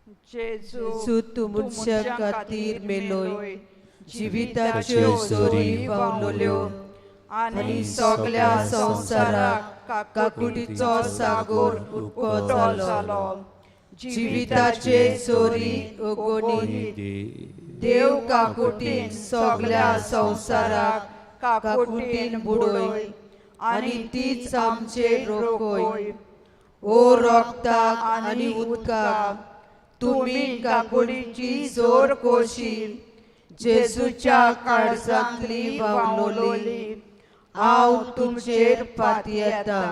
जेजू तूं मनशां खातीर मेलोय, जिविताच्यो जोरी पावलोल्यो आनी सगल्या संवसाराक काकुटीचो सागोर उको जालो. जिविताचे जोरी ओगोनी देव काकुटीन सगल्या संवसाराक काकुटीन बुडोय आनी तीच आमचेर रोखोय. ओ रोगताक आनी उदकाक तुमी काकुटीची जोर कोशील जेजूच्या काळजांतली वावलोली हांव तुमचेर पातयेता.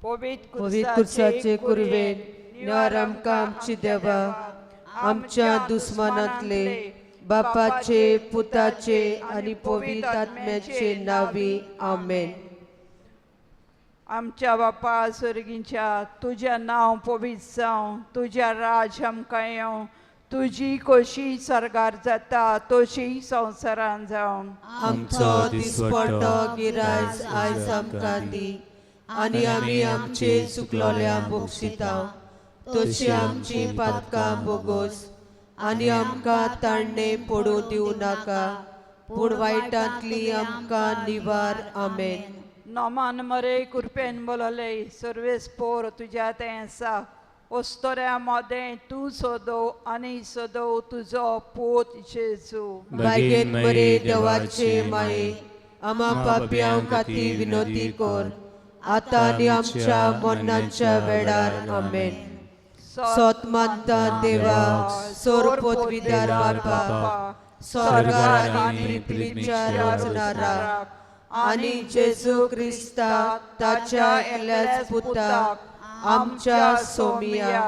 पवित्र कुर्साचे कुरवेन निवार आमकां आमची देवा आमच्या दुस्मानांतले बापाचे पुताचे आनी पवित्र आत्म्याचे नांवी आमेन. आमच्या बापा स्वर्गींच्या तुज्या नांव पवित्र जावं, तुज्या राज आमकां येवं, तुजी कशी सर्गार जाता तशी संवसारान जावं. आमचो दिसपट्टो गिरायज आयज आमकां दी आनी आमी आमचे चुकलोल्या बोगशिता तशी आमची पातकां बोगोस आनी आमकां ताणणे पडूं दिवं नाका पूण वायटांतली आमकां निवार. आमेन. नमान मरे कृपेन बोलले सर्वेस पोर तुज्या तें आसा, ओस्तोऱ्या मदें तूं सोदो आनी सोदो तुजो पूत जेजू. बायगेत मरे देवाचे माये आमा पापयां खातीर विनोती कर आतां आनी आमच्या मरणाच्या वेळार. आमेन. सोत मानता देवा सोर पदवीदार बापा स्वर्गार आनी पृथ्वीच्या रचणारा आनी जेजू क्रिस्ता ताच्या एकल्याच पुताक आमच्या सोमिया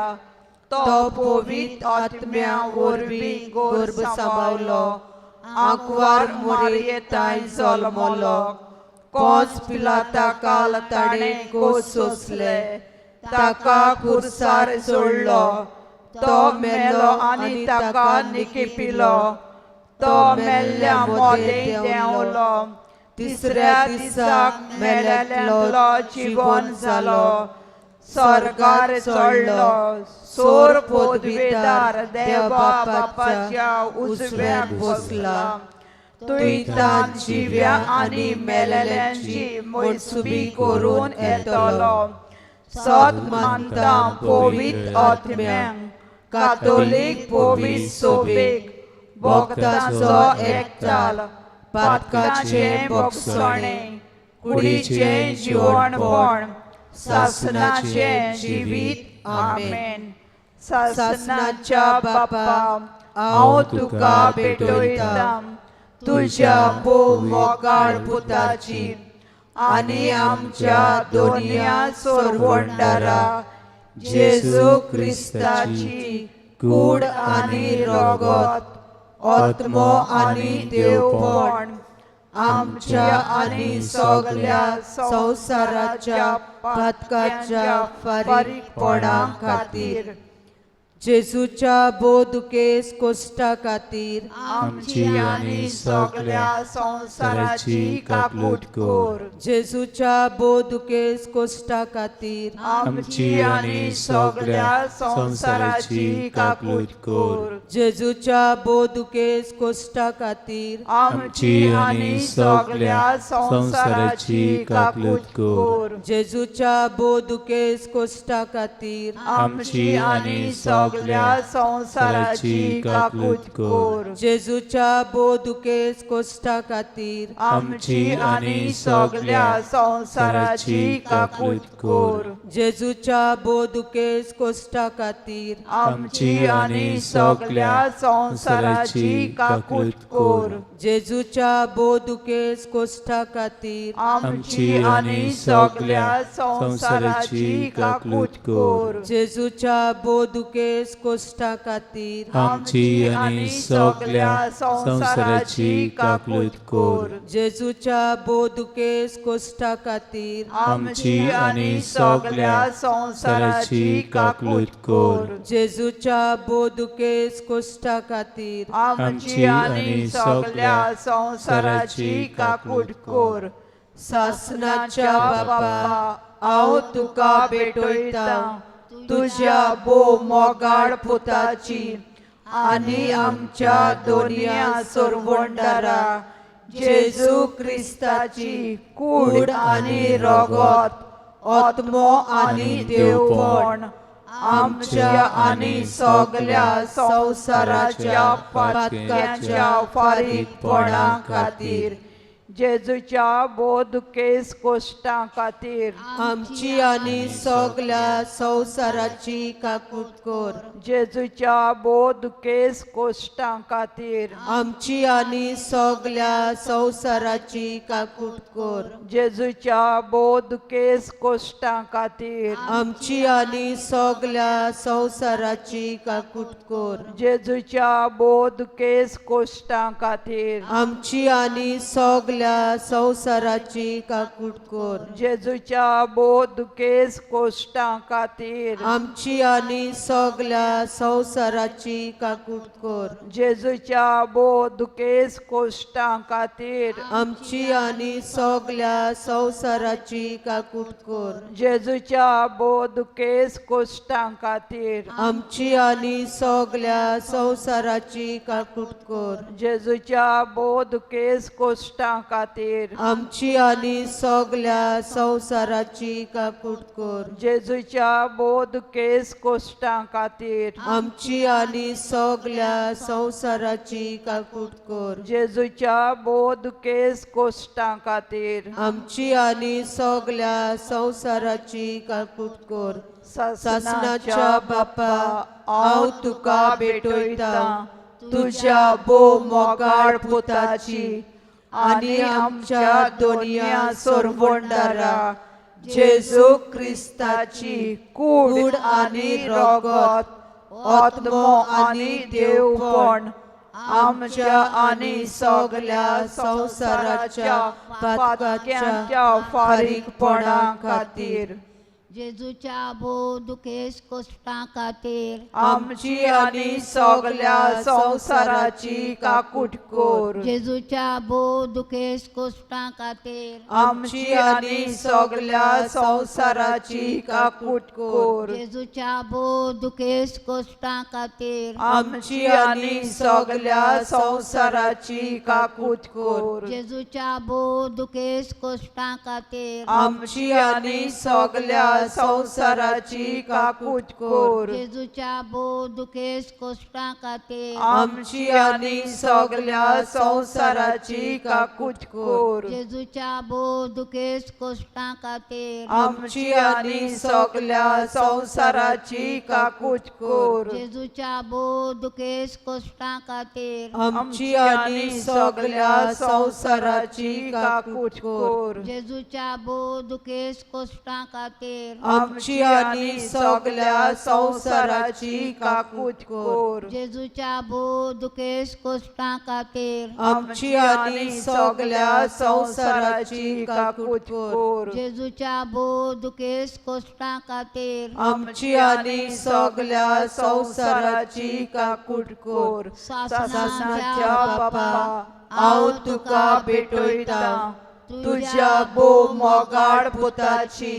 तो पवित्र आत्म्या वरवीं गर्भ सांबावलो, आंकवार मोरयेताय जल्मलो, कोंस पिलाता काल ताणें गोस सोंसले, ताका कुर्सार सोडलो, तो मेलो आनी ताका निकिपिलो, तो मेल्ल्या मोदें देंवलो, तिसऱ्या दिसाक मेल्यांतलो जिवन जालो, स्वर्गार चडलो, सोर पदवीदार देवा बापाच्या उजव्याक बसला, तुयतान जिव्या आनी मेलेल्यांची मोयसुबी करून येतलो. सत मानता पवित्र आत्म्यांक कातोलीक पवित्र सोबीक भक्तांचो एकताल पातकाचें बोगसणें कुडीचें जिवणपण सासनाचें जिवीत. आमेन. सासनाच्या बापा हांव तुका भेटयतां तुज्या भोव मोगाळ पुताची आनी आमच्या दोनया सोरवंडारा जेजू क्रिस्ताची कूड आनी रगत आत्मो आनी देवपण आमच्या आनी सगल्या संवसाराच्या पातकाच्या फारीकपणा खातीर जेजूच्या भोव दुखेस कोश्टा खातीर आमची आनी सगल्या संवसाराची काकूट कर. जेजूच्या भोव दुखेस कोश्टा खातीर आमची आनी सगल्या संवसाराची काकूट कर. जेजूच्या भोव दुखेस कोश्टा खातीर आमची आनी सगल्या संवसाराची काकूट कर. जेजूच्या भोव दुखेस कोश्टा खातीर आमची आनी सगल्या संवसाराची काकूट कर. जेजूच्या भोव दुखेस कोश्टा खातीर आमची आनी सगल्या संवसाराची काकूट कर. जेजूच्या भोव दुखेस कोश्टा खातीर आमची आनी सगल्या संवसाराची काकूट कर. जेजूच्या भोव दुखेस कोश्टा खातीर आमची आनी सगल्या संवसाराची काकूट कर. जेजूच्या भोव दुखेस कोश्टा खातीर आमची आनी सगल्या संवसाराची काकूट कर. जेजूच्या भोव दुखेस कोश्टा खातीर आमची आनी सगल्या संवसाराची काकूट कर. जेजूच्या भोव दुखेस कोश्टा खातीर आमची आनी सगल्या संवसाराची काकूट कर. सासनाच्या बापा हांव तुका भेटयतां तुज्या भोव मोगाळ पुताची आनी आमच्या दोनया सोरवंडारा जेजू क्रिस्ताची कूड आनी रगत, आत्मो आनी देवपण आमच्या आनी सगल्या संवसाराच्या पातकाच्या फारीकपणा खातीर, जेजूच्या भोव दुखेस कोश्टां खातीर, आमची आनी सगल्या संवसाराची काकूट कर। जेजूच्या भोव दुखेस कोश्टां खातीर, आमची आनी सगल्या संवसाराची काकूट कर। जेजूच्या भोव दुखेस कोश्टां खातीर, आमची आनी सगल्या संवसाराची काकूट कर। जेजूच्या भोव दुखेस कोश्टां खातीर, आमची आनी सगल्या संवसाराची काकूट कर। जेजूच्या भोव दुखेस कोश्टां खातीर, आमची आनी सगल्या संवसाराची काकूट कर। जेजूच्या भोव दुखेस कोश्टां खातीर, आमची आनी सगल्या संवसाराची काकूट कर। जेजूच्या भोव दुखेस कोश्टां खातीर, आमची आनी सगल्या संवसाराची काकूट कर। जेजूच्या भोव दुखेस कोश्टां खातीर, आमची आनी सगल्या संवसाराची काकूट कर। जेजूच्या भोव दुखेस कोश्टां खातीर, आमची आनी सगल्या संवसाराची काकूट कर। जेजूच्या भोव दुखेस कोश्टां खातीर, आमची आनी सगल्या संवसाराची काकूट कर। सासनाच्या बापा, हांव तुका भेटयतां तुज्या भोव मोगाळ पुताची आनी आमच्या दोनया सोरवंडारा जेजू क्रिस्ताची कूड आनी रगत, आत्मो आनी देवपण आमच्या आनी सगल्या संवसाराच्या पातकाच्या फारीकपणा खातीर, जेजूच्या भोव दुखेस कोश्टां खातीर, आमची आनी सगल्या संवसाराची काकूट कर। जेजूच्या भोव दुखेस कोश्टां खातीर, आमची आनी सगल्या संवसाराची काकूट कर। जेजूच्या भोव दुखेस कोश्टां खातीर, आमची आनी सगल्या संवसाराची काकूट कर। जेजूच्या भोव दुखेस कोश्टां खातीर, आमची आनी सगल्या संवसाराची काकूट कर। जेजूच्या भोव दुखेस कोश्टां खातीर, आमची आनी सगल्या संवसाराची काकूट कर। जेजूच्या भोव दुखेस कोश्टां खातीर, आमची आनी सगल्या संवसाराची काकूट कर। जेजूच्या भोव दुखेस कोश्टां खातीर, आमची आनी सगल्या संवसाराची काकूट कर। जेजूच्या भोव दुखेस कोश्टां खातीर, आमची आनी सगल्या संवसाराची काकूट कर। जेजूच्या भोव दुखेस कोश्टां खातीर, आमची आनी सगल्या संवसाराची काकूट कर। जेजूच्या भोव दुखेस कोश्टां खातीर, आमची आनी सगल्या संवसाराची काकूट कर। सासनाच्या बापा, हांव तुका भेटयतां तुज्या भोव मोगाळ पुताची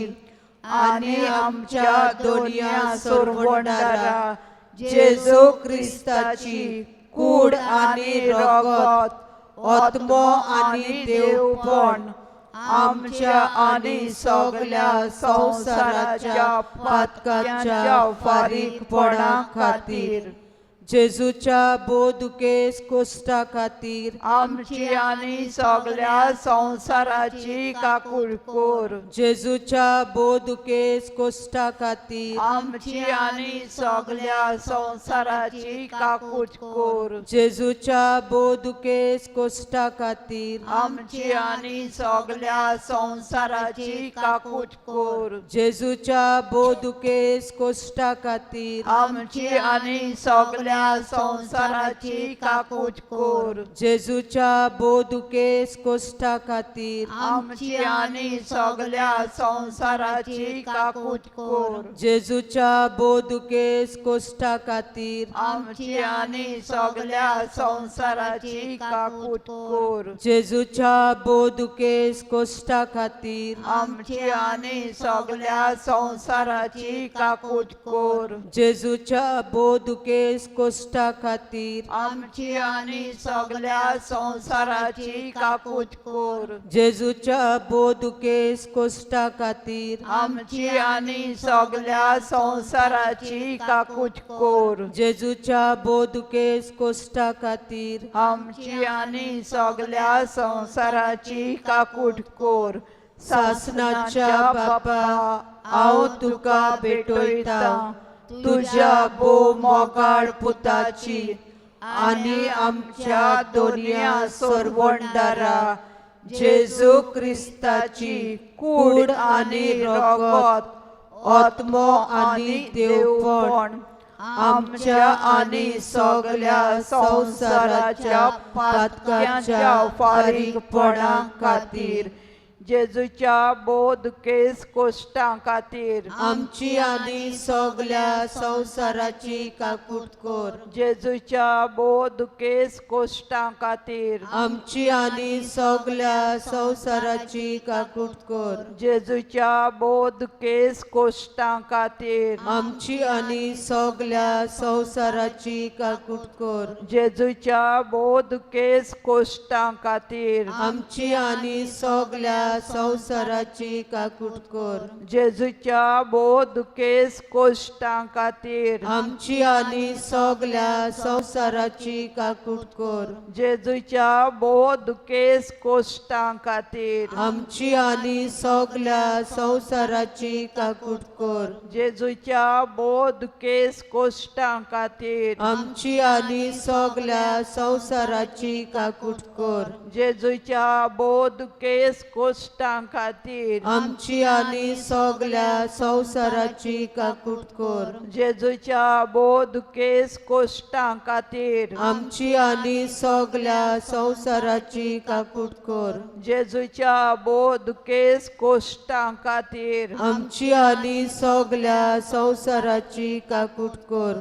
आनी आमच्या दोनया सोरवंडारा जेजू क्रिस्ताची कूड आनी रगत, आत्मो आनी देवपण आमच्या आनी सगल्या संवसाराच्या पातकाच्या फारीकपणा खातीर, जेजूच्या भोव दुखेस कोश्टा खातीर, आमची आनी सगल्या संवसाराची काकूट कर। जेजूच्या भोव दुखेस कोश्टा खातीर, आमची आनी सगल्या संवसाराची काकूट कर। जेजूच्या भोव दुखेस कोश्टा खातीर, आमची आनी सगल्या संवसाराची काकूट कर। जेजूच्या भोव दुखेस कोश्टा खातीर, आमची आनी सगल्या सगल्या संवसाराची काकूट कर. जेजूच्या बोदुकेस कोश्टा खातीर आमची आनी सगल्या संवसाराची काकूट कर. जेजूच्या बोदुकेस कोश्टा खातीर आमची आनी सगल्या संवसाराची काकूट कर. जेजूच्या बोदुकेस कोश्टा खातीर आमची आनी सगल्या संवसाराची काकूट कर. जेजूच्या बोदुकेस कोश्टा खातीर आमची आनी सगल्या संवसाराची काकूट कर. जेजूच्या बोदुकेस कोश्टा खातीर आमची आनी सगल्या संवसाराची काकूट कर. जेजूच्या बोदुकेस कोश्टा खातीर आमची आनी सगल्या संवसाराची काकूट कर. सासनाच्या बापा, हांव तुका भेटयता तुज्या भोव मोगाळ पुताची आनी आमच्या दोनया सरवणदारा जेजू क्रिस्ताची कूड आनी रगत, आत्मो आनी देवपण आमच्या आनी सगल्या संवसाराच्या पातकाच्या फारीकपणा खातीर जेजूच्या बोध केस कोश्टां खातीर आमची आनी सगल्या संवसाराची काकूट कर. जेजूच्या बोध केस कोश्टां खातीर आमची आनी सगल्या संवसाराची काकूट कर. जेजूच्या बोध केस कोश्टां खातीर आमची आनी सगल्या संवसाराची काकूट कर. जेजूच्या बोध केस कोश्टां खातीर आमची आनी सगल्या संवसाराची काकूट कर. जेजूच्या बोध केस कोश्टां खातीर आमची आनी सगल्या संवसाराची काकूट कर. जेजूच्या बोध केस कोश्टां खातीर आमची आनी सगल्या संवसाराची काकूट कर. जेजूच्या बोध केस कोश्टां खातीर आमची आनी सगल्या संवसाराची काकूट कर. जेजूच्या बोध केस कोश्टां खातीर आमची आनी सगल्या संवसाराची काकूट कर. जेजूच्या बोध केस कोश्टां खातीर आमची आनी सगल्या संवसाराची काकूट कर. जेजूच्या बोध केस कोश्टां खातीर आमची आनी सगल्या संवसाराची काकूट कर.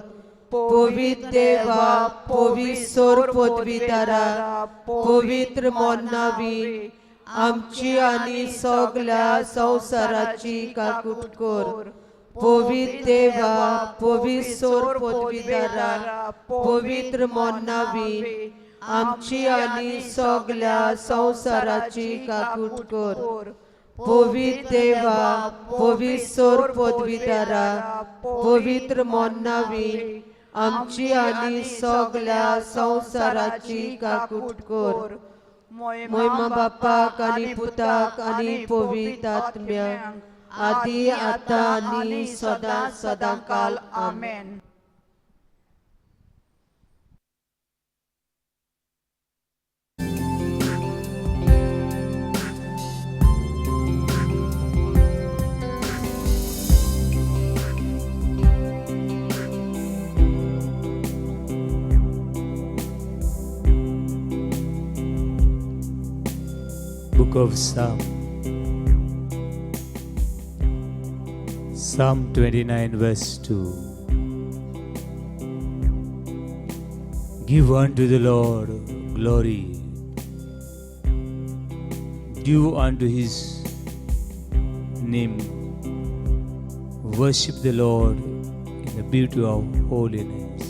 पवित्र देवा, पवित्र सोर पदवीदारा, पवित्र मोन्नावी, आमची आनी सगल्या संवसाराची काकूट कर. पवित्र देवा, पवित्र सोर पदवीदारा, पवित्र मोन्नावी, आमची आनी सगल्या संवसाराची काकूट कर. पवित्र देवा, पवित्र सोर पदवीदारा, पवित्र मोन्नावी, आमची आनी सगल्या संवसाराची काकूट कर. मोयमा बापाक आनी पुताक आनी पवित्र आत्म्याक, आदी आतां आनी सदां सदां काल. आमेन. Book of Psalm, Psalm 29 verse 2. Give unto the Lord glory, due unto his name. Worship the Lord in the beauty of holiness.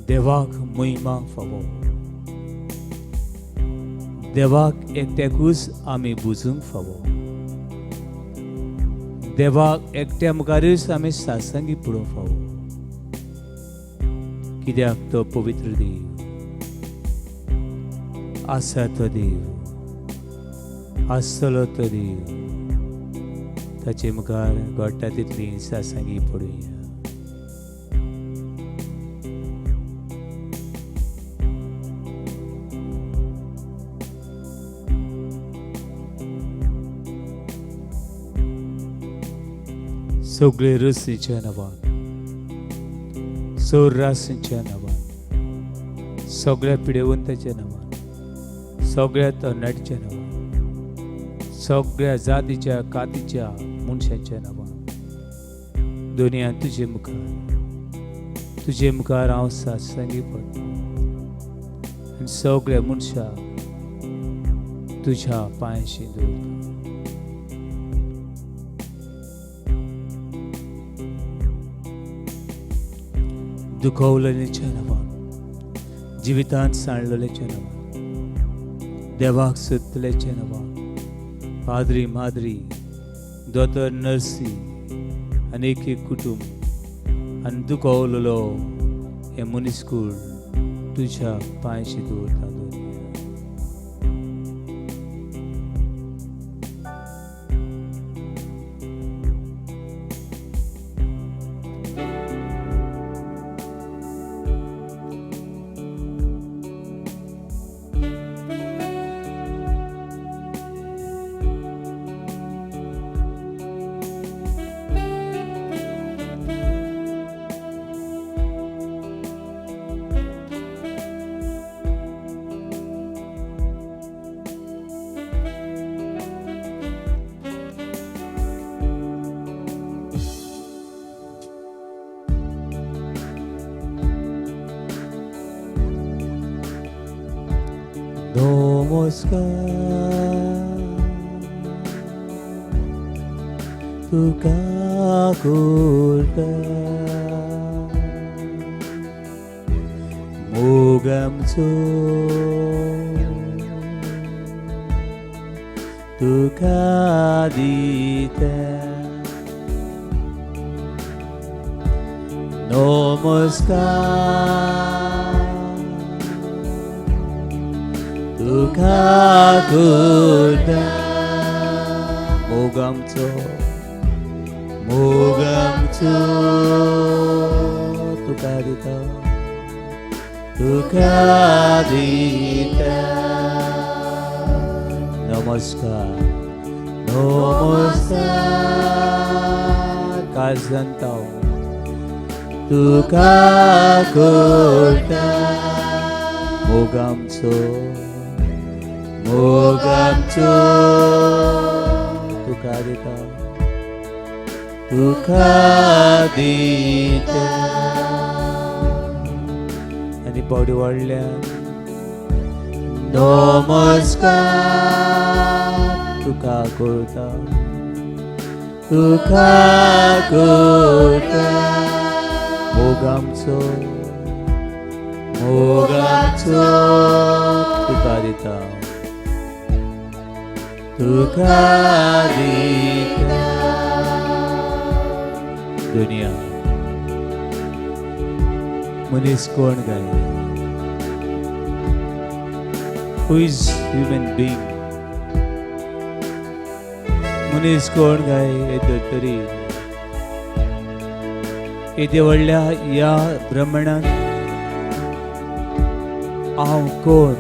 देवाक महिमा फावो, देवाक एकट्याकूच आमी बुजूंक फावो, देवाक एकट्या मुखारूच आमी सासंगी पडूंक फावो, कित्याक तो पवित्र देव आसा, तो देव आसतलो, तो देव ताचे मुखार घडटा तितली सासंगी पडुया. सगळे रसीच्या नांवान, सोर्रासीच्या नांवान, सगळ्या पिडेवंताच्या नांवान, सगळ्या तरणाट्याच्या नांवान, सगळ्या जातीच्या कातीच्या मनशांच्या नांवान, दुनिया तुजे मुखार, तुजे मुखार हांव सासंगी पडटा आनी सगळ्या मनशाक तुज्या पांयशी दवरता. दुखवलेल्याच्या नांवान, जिवितांत सांडलेल्याच्या नांवान, देवाक सोदतल्याच्या नांवान, पाद्री माद्री, दोतोर नर्सी आनी एक एक कुटूंब आनी दुखवलेलो हें मनीसकूळ तुज्या पांयशी दवरता. दोन नमस्कार तुका करता, मोग आमचो तुका दिता. नमस्कार तुका करता, मोग आमचो, मोग आमचो तुका दिता, तुका दिता. नमस्कार, नमस्कार काळजांत तुका करता, मोग आमचो, मोग आमचो तुका दिता, तुका दिता. आनी पावडी वाडल्यान नमस्कार तुका करता, तुका करता, मोग आमचो, मोग आमचो तुका दिता, तुका दिता. दुनिया मनीस कोण काय? Who is human being? मनीस कोण काय हे धर्तरी येदे व्हडल्या ह्या ब्रह्मणान हांव कोण?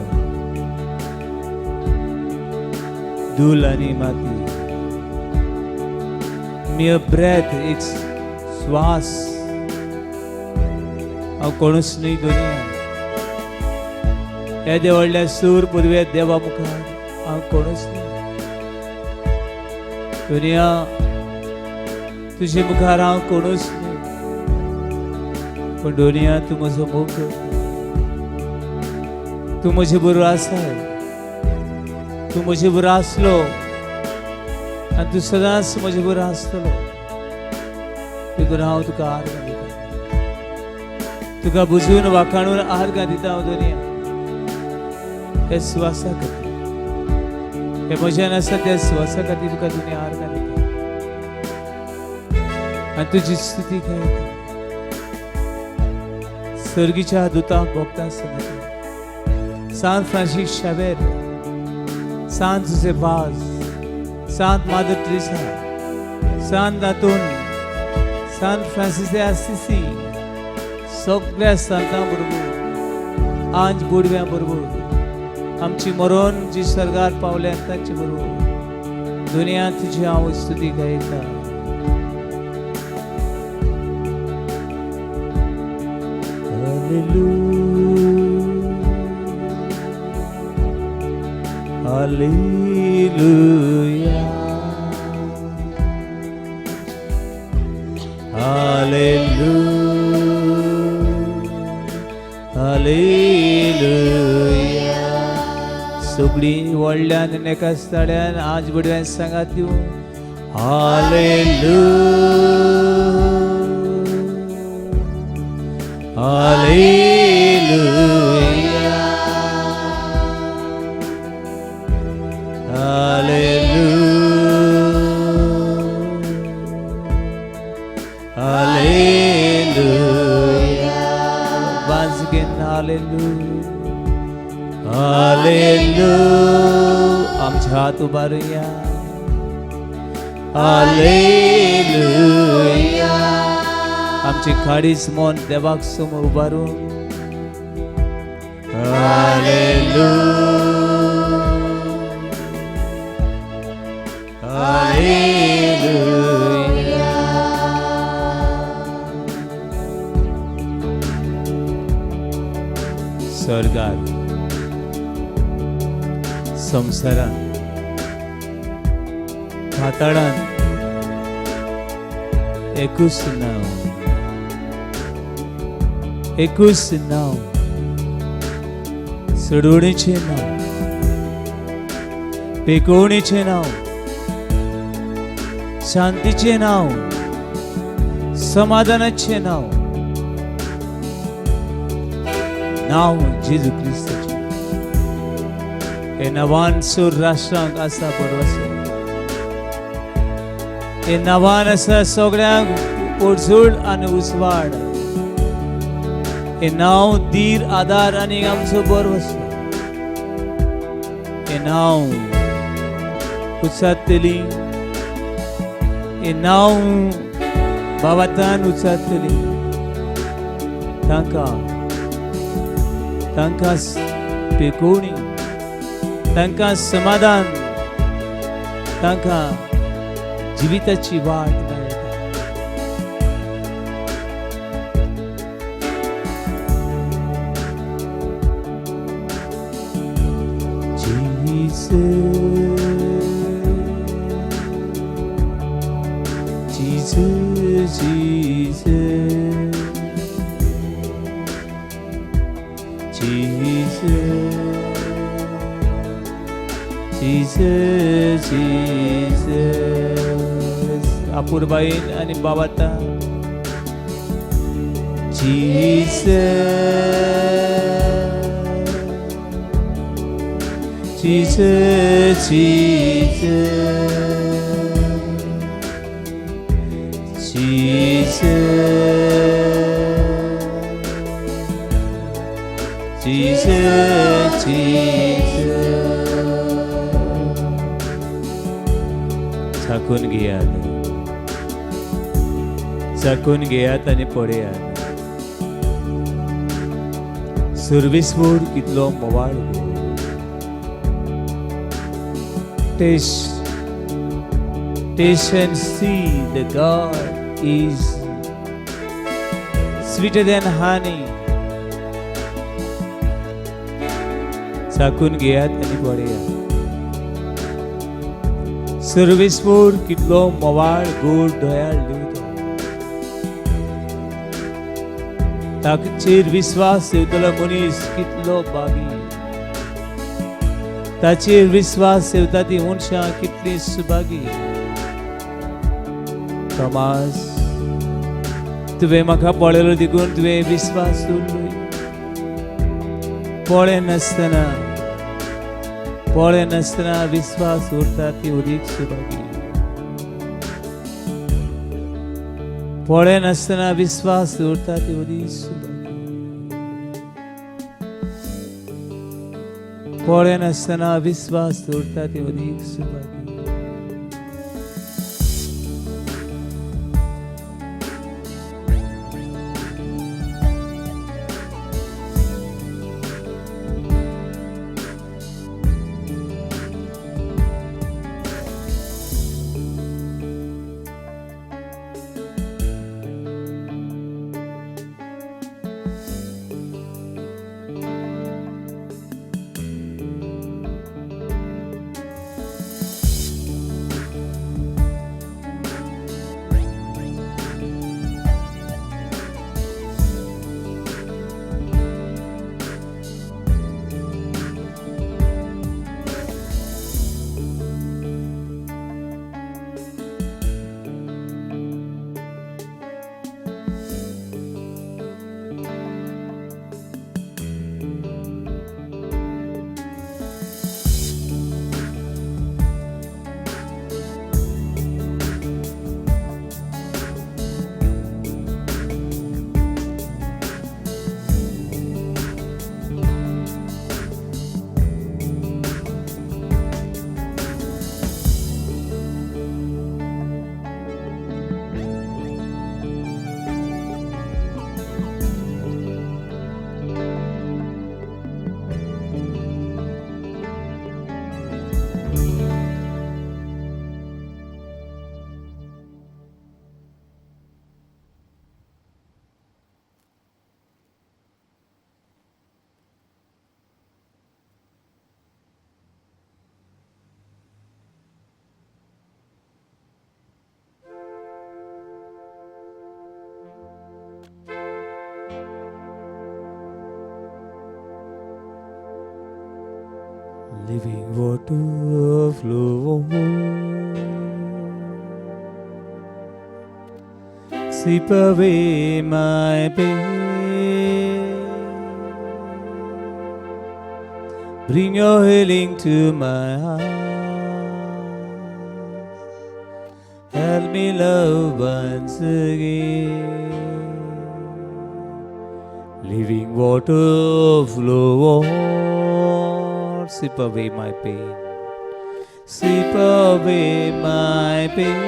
धूल आनी माती, मियर ब्रेथ, एक श्वास, हांव कोणूच न्हय दुनिया. येदे व्हडल्या सूर पुर्वे देवा मुखार हांव कोणूच न्हय दुनिया. तुजे मुखार हांव कोणूच न्हय, पूण दुनिया तूं म्हजो मोग करता, तूं म्हजे बरोबर आसाय, तूं म्हजे बरोबर आसलो आनी तूं सदांच म्हजे बरोबर आसतलो. देखून हांव तुका आर्गां दिता, तुका बुजून वाखाणून आर्गां दिता हांव दुनिया. त्या स्वासा खातीर, हे म्हज्यान आसा त्या स्वासा खातीर तुका दुनिया आर्गां दिता आनी तुजी स्तुती गायता. सर्गीच्या दुतांक भोगता आसतना सांत फ्रांसीस शावेर, सांत जुझे वाज, सांत मादर ट्रिसा, सांत दातून, सांत फ्रांसीस दे आसिसी, सगळ्या संतां बरोबर, आंज बुडव्यां बरोबर, आमची मरण जी सर्गार पावल्या तांचे बरोबर दुनिया तुजी हांव स्तुती गायता. Hallelujah. Hallelujah. Hallelujah. सगळीं व्हडल्यान एकाच ताळ्यान आज बडव्यान सांगात दिवं. Hallelujah. Hallelujah. Hallelujah. Hallelujah. Once again, hallelujah. Hallelujah. आमच्या हात उबारुया. हालेलुया. आमची काळीज मन देवाक समोर उबारून. हालेलुया. हालेलुया. स्वर्गात, संवसारात, पाताळान एकूच नांव, एकूच नांव, सोडवणीचें नांव, पेकोवणीचें नांव, शांतीचें नांव, समाधानाचें नांव, नांव जेजू क्रिस्ताचें. हे नांवान सूर राष्ट्रांक आसा भरवसो. हे नांवान आसा सगळ्यांक पोटझोड आनी उजवाड. हे नांव धीर, आदार आनी आमचो भरवसो. हे नांव उचारतली, हे नांव बाबातान उचारतली, तांकां तांकां पेकोवणी, तांकां समाधान, तांकां जिविताची वाट मेळटा. Jesus, Jesus, Jesus, Jesus, Jesus, Jesus. अपूर्बाईन आणि बाबाता. Jesus, Jesus, Jesus, Jesus, Jesus, Jesus. चाकून घेयात, चाकून घेयात आनी पळयात सर्वेस्पर कितलो मोवाळ गो. Taste, taste and see the God is sweeter than honey. चाकून घेयात आनी पळयात सर्वेस्पर कितलो मोवाळ, गोड, दयाळ देव तो. ताचेर विस्वास ठेवतलो मनीस कितलो भागी. ताचेर विस्वास ठेवता ती मनशां कितली सुभागी. थॉमास, तुवें म्हाका पळयलो देखून तुवें विस्वास दवरलो. पळय नासतना, पळय नासतना विस्वास उरता ती अदीक सुभागी. पळय नासतना विस्वास दवरता ती अदीक सुभागी. पळय नासतना विस्वास दवरता ती अदीक Subhagi. Living water flow. Sweep away my pain. Bring your healing to my heart. Help me love once again. Living water flow on, sweep away my pain. Sweep away my pain.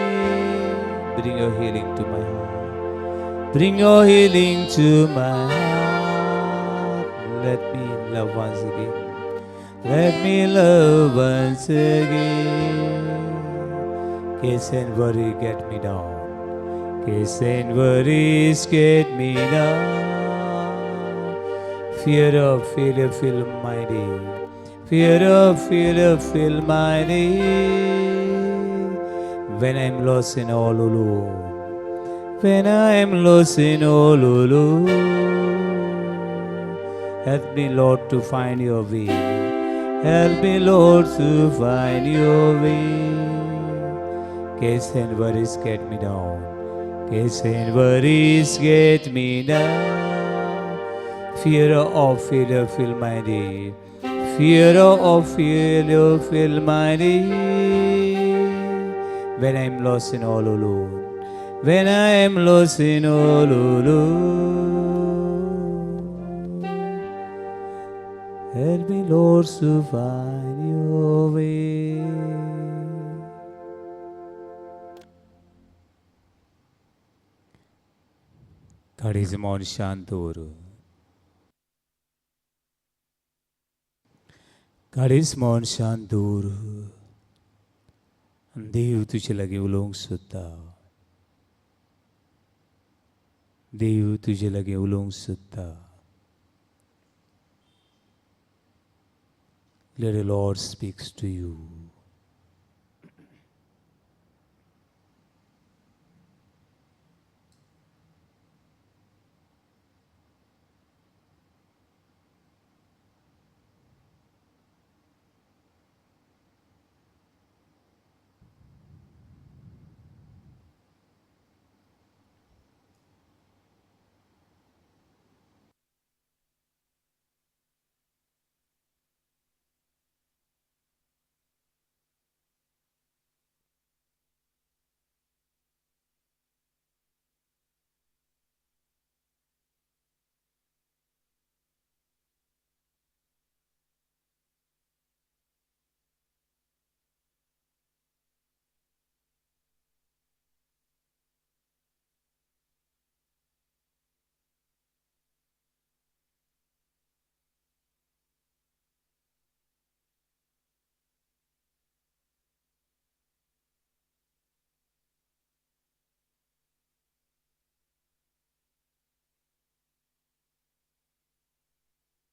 Bring your healing to my heart. Bring your healing to my heart. Let me love once again. Let me love once again. Case and worry get me down. Case and worries get me down. Fear of failure fill my day. Fear of failure fill my day. When I'm lost and all alone. When I'm lost and all alone. Help me, Lord, to find your way. Help me, Lord, to find your way. Cares and worries get me down. Cares and worries get me down. Fear of failure fill my day. Fear of failure fill my day. When I'm lost and all alone. When I am lost and all alone. Help me, Lord, to find your way. काळीज मौन शांत दवर. काळीज मौन शांत दवर. देव तुजे लागीं उलोवंक सोदता. देव तुजे लागीं उलोवंक सोदता. Let the Lord speaks to you.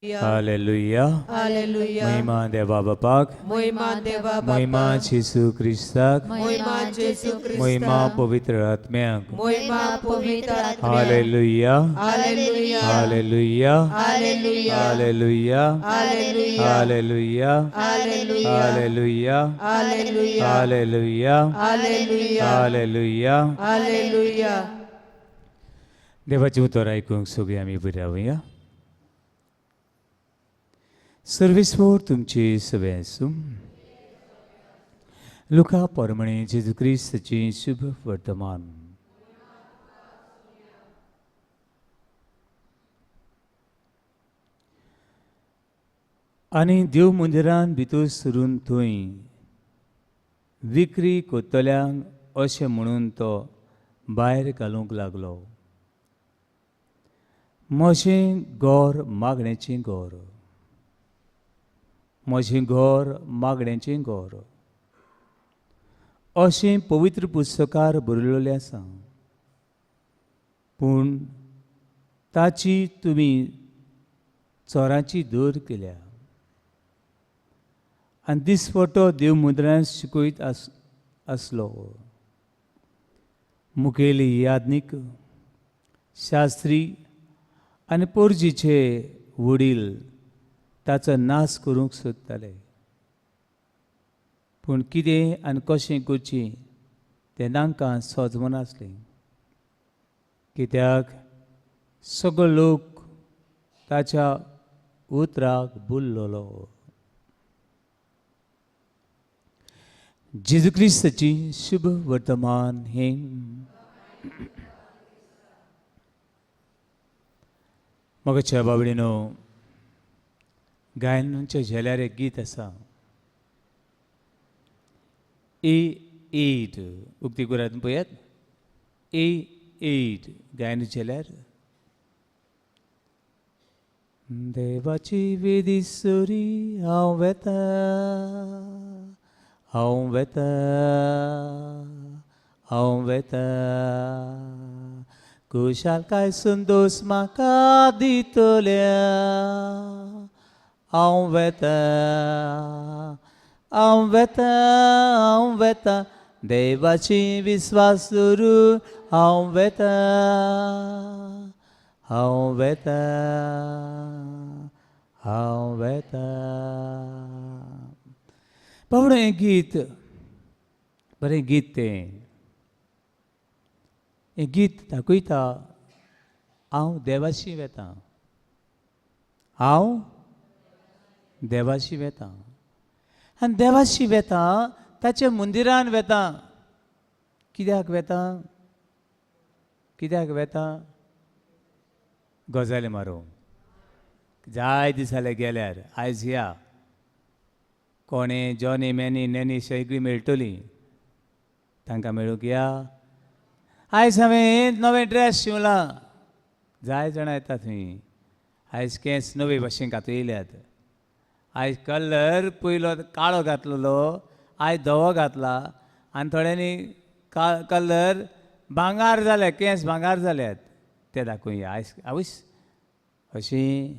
Hallelujah. Hallelujah. महिमा देवा बापाक. महिमा देवा महिमा बापा. जेसू क्रिस्ताक. महिमा जेसू क्रिस्ता. महिमा पवित्र आत्म्याक. महिमा पवित्र आत्म्याक. Hallelujah. Hallelujah. Hallelujah. Hallelujah. Hallelujah. Hallelujah. Hallelujah. Hallelujah. Hallelujah. Hallelujah. Hallelujah. Hallelujah. Hallelujah. Hallelujah. देवाचें उतर आयकूंक सगळीं आमी बरी रावया. सर्वेस्पोर तुमची सगळें आसूं. लुका परमणे जेजू क्रिस्ताचें शुभ वर्तमान. आनी देव मंदिरान भितर सरून थंय विक्री करतल्यांक अशें म्हणून तो भायर घालूंक लागलो. म्हजें घर मागण्याचें घर. म्हजें घर मागण्याचें घर अशें पवित्र पुस्तकार बरयलेलें आसा. पूण ताची तुमी चोरांची दर केल्या. आनी दिसपटो देव मुद्रांत शिकयत आसलो. मुखेली याज्ञीक शास्त्री आनी पोरजीचे वडील ताचो नाश करूंक सोदताले. पूण कितें आनी कशें करचें तें तांकां सजमनासलें, कित्याक सगळो लोक ताच्या उतराक भुल्लोलो. जेजू क्रिस्ताची शुभ वर्तमान हें. मोगाच्या बाबडीनो, गायनांच्या झेल्यार एक गीत आसा, A8, उक्ती करात पळयात, A8 गायन झेल्यार. देवाची वेदी सरी हांव वेता, हांव वेता, हांव वेता, खुशालकाय संतोश म्हाका दितल्या, हांव वेता, हांव वेता, हांव वेता, देवाची विस्वास दवरून हांव वेता, हांव वेता, हांव वेता. बाबडो हें गीत बरें गीत तें. हें गीत दाखयता हांव देवाशी वेता, हांव देवाशी वेता आनी देवाशी वेता ताच्या मंदिरान वेता. कित्याक वेता? कित्याक वेता? गजाली मारूंक. जाय दिसाले गेल्यार आयज या कोणे जॉनी मॅनी नॅनी सगळीं मेळटलीं, तांकां मेळूंक या. आयज हांवें नवें ड्रेस शिंवला, जाय जाणां येता थंय. आयज केंस नवे भाशेन कातयल्यात, आयज कलर पयलो काळो घातलेलो, आयज धवो घातला आनी थोड्यांनी कलर भांगार जाल्या, केंस भांगार जाल्यात, ते दाखोवया आयज. आवयस अशीं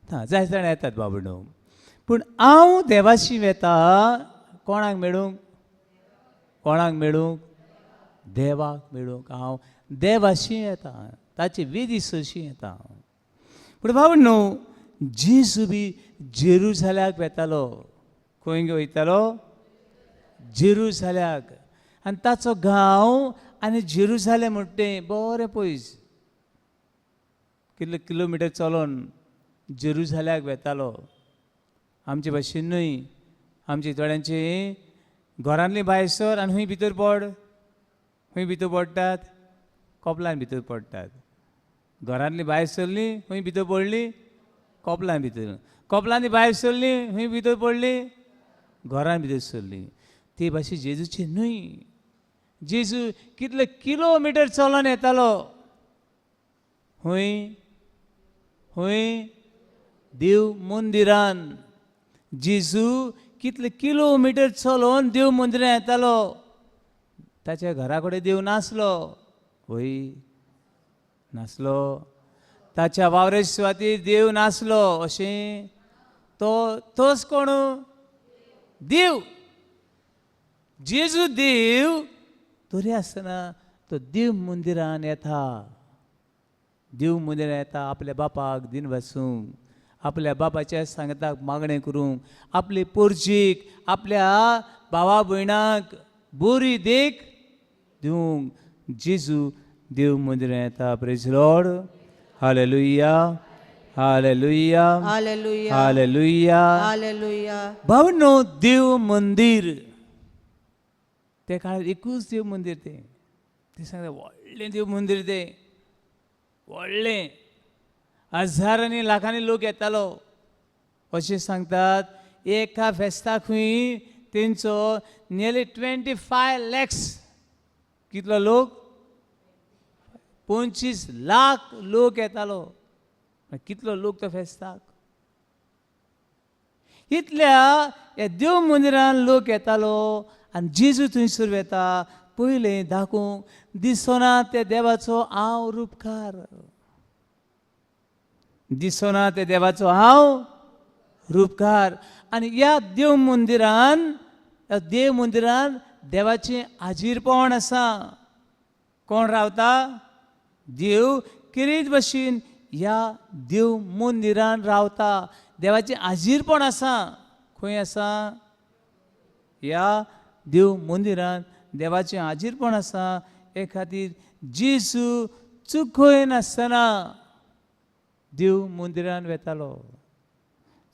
ना जाय जाणां येतात बाबडो. पूण हांव देवाशी वेता कोणाक मेळूंक? कोणाक मेळूंक? देवाक मेळूंक. हांव देवाशी येता, ताची विधी सोशी येता. पूण बाबा न्हू, जेजू बी जेरुजाल्याक वेतालो. खंय वयतालो? जेरुजाल्याक. आनी ताचो गांव आनी जेरुजालेम म्हणटा तें बरें पयस, कितले किलोमिटर चलोन जेरुजाल्याक वेतालो. आमचे भाशेन न्हय, आमची थोड्यांची घरांतली भायर सर आनी खंय भितर पड, खंय भितर पडटात? कोपलान भितर पडटात. घरांतली भायर सरली खंय भितर पडली? कोपलान भितर. कोपलांनी भायर सरली खंय भितर पडली? घरान भितर सरली. ते भाशेन जेजूची न्हय. जेजू कितले किलोमिटर चलोन येतालो. खंय? खंय? देव मंदिरान. जेजू कितले किलोमिटर चलोन देव मंदिरान येतालो. ताच्या घरा कडेन देव नासलो, हय नासलो. ताच्या वावरे सुवातीर देव नासलो. अशें तो तोच कोण? देव. जेजू देव तरी आसतना तो देव मंदिरान येता. देव मंदिरान येता आपल्या बापाक दिन वासूंक, आपल्या बापाच्या सांगताक मागणें करूंक, आपले पोरजीक, आपल्या भावा भयणाक बरी देख दिवंक जेजू देव मंदिरान येता. Praise Lord. Hallelujah, hallelujah, hallelujah, hallelujah, hallelujah. भावनो, देव मंदीर ते काळार एकूच देव मंदीर तें. ते सांगता व्हडलें देव मंदीर तें, व्हडलें, हजारांनी लाखांनी लोक येतालो. अशें सांगतात एका फेस्ताक खंय तेंचो नियरली 25 lakhs. कितलो लोक? 25 लाख लोक येतालो. कितलो लोक तो फेस्ताक? इतल्या ह्या देव मंदिरान लोक येतालो आनी जेजू थंयसर वेता पयलें दाखोवंक दिसना त्या देवाचो हांव रुपकार, दिसना त्या देवाचो हांव रुपकार. आनी ह्या देव मंदिरान, ह्या देव मंदिरान देवाचें हाजीरपण आसा. कोण रावता? देव किरीत भशेन ह्या देव मंदिरान रावता. देवाचें हाजीरपण आसा. खंय आसा? ह्या देव मंदिरांत देवाचें हाजीरपण आसा. हे खातीर जेजू चुकय नासतना देव मंदिरान वेतालो.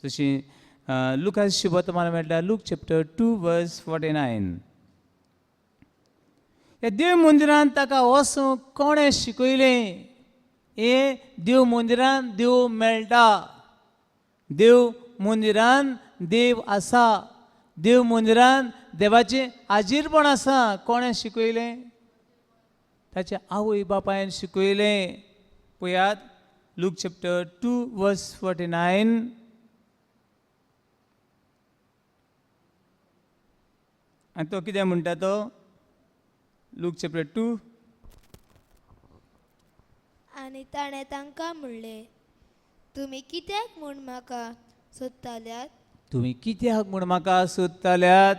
जशी लुकास शुभवर्तमान मेळटा, लूक चॅप्टर 2 वर्स 49. ह्या देव मंदिरान ताका वचूंक कोणें शिकयलें? हें देव मंदिरान देव मेळटा, देव मंदिरान देव आसा, देव मंदिरान देवाचें हाजीरपण आसा. कोणें शिकयलें? ताच्या आवय बापायन शिकयलें. पळयात लूक चॅप्टर 2 वर्स 49. आनी तो कितें म्हणटा तो? Look chapter 2. आनी ताणें तांकां म्हणलें, तुमी कित्याक म्हूण म्हाका सोदताल्यात? तुमी कित्याक म्हूण म्हाका सोदताल्यात?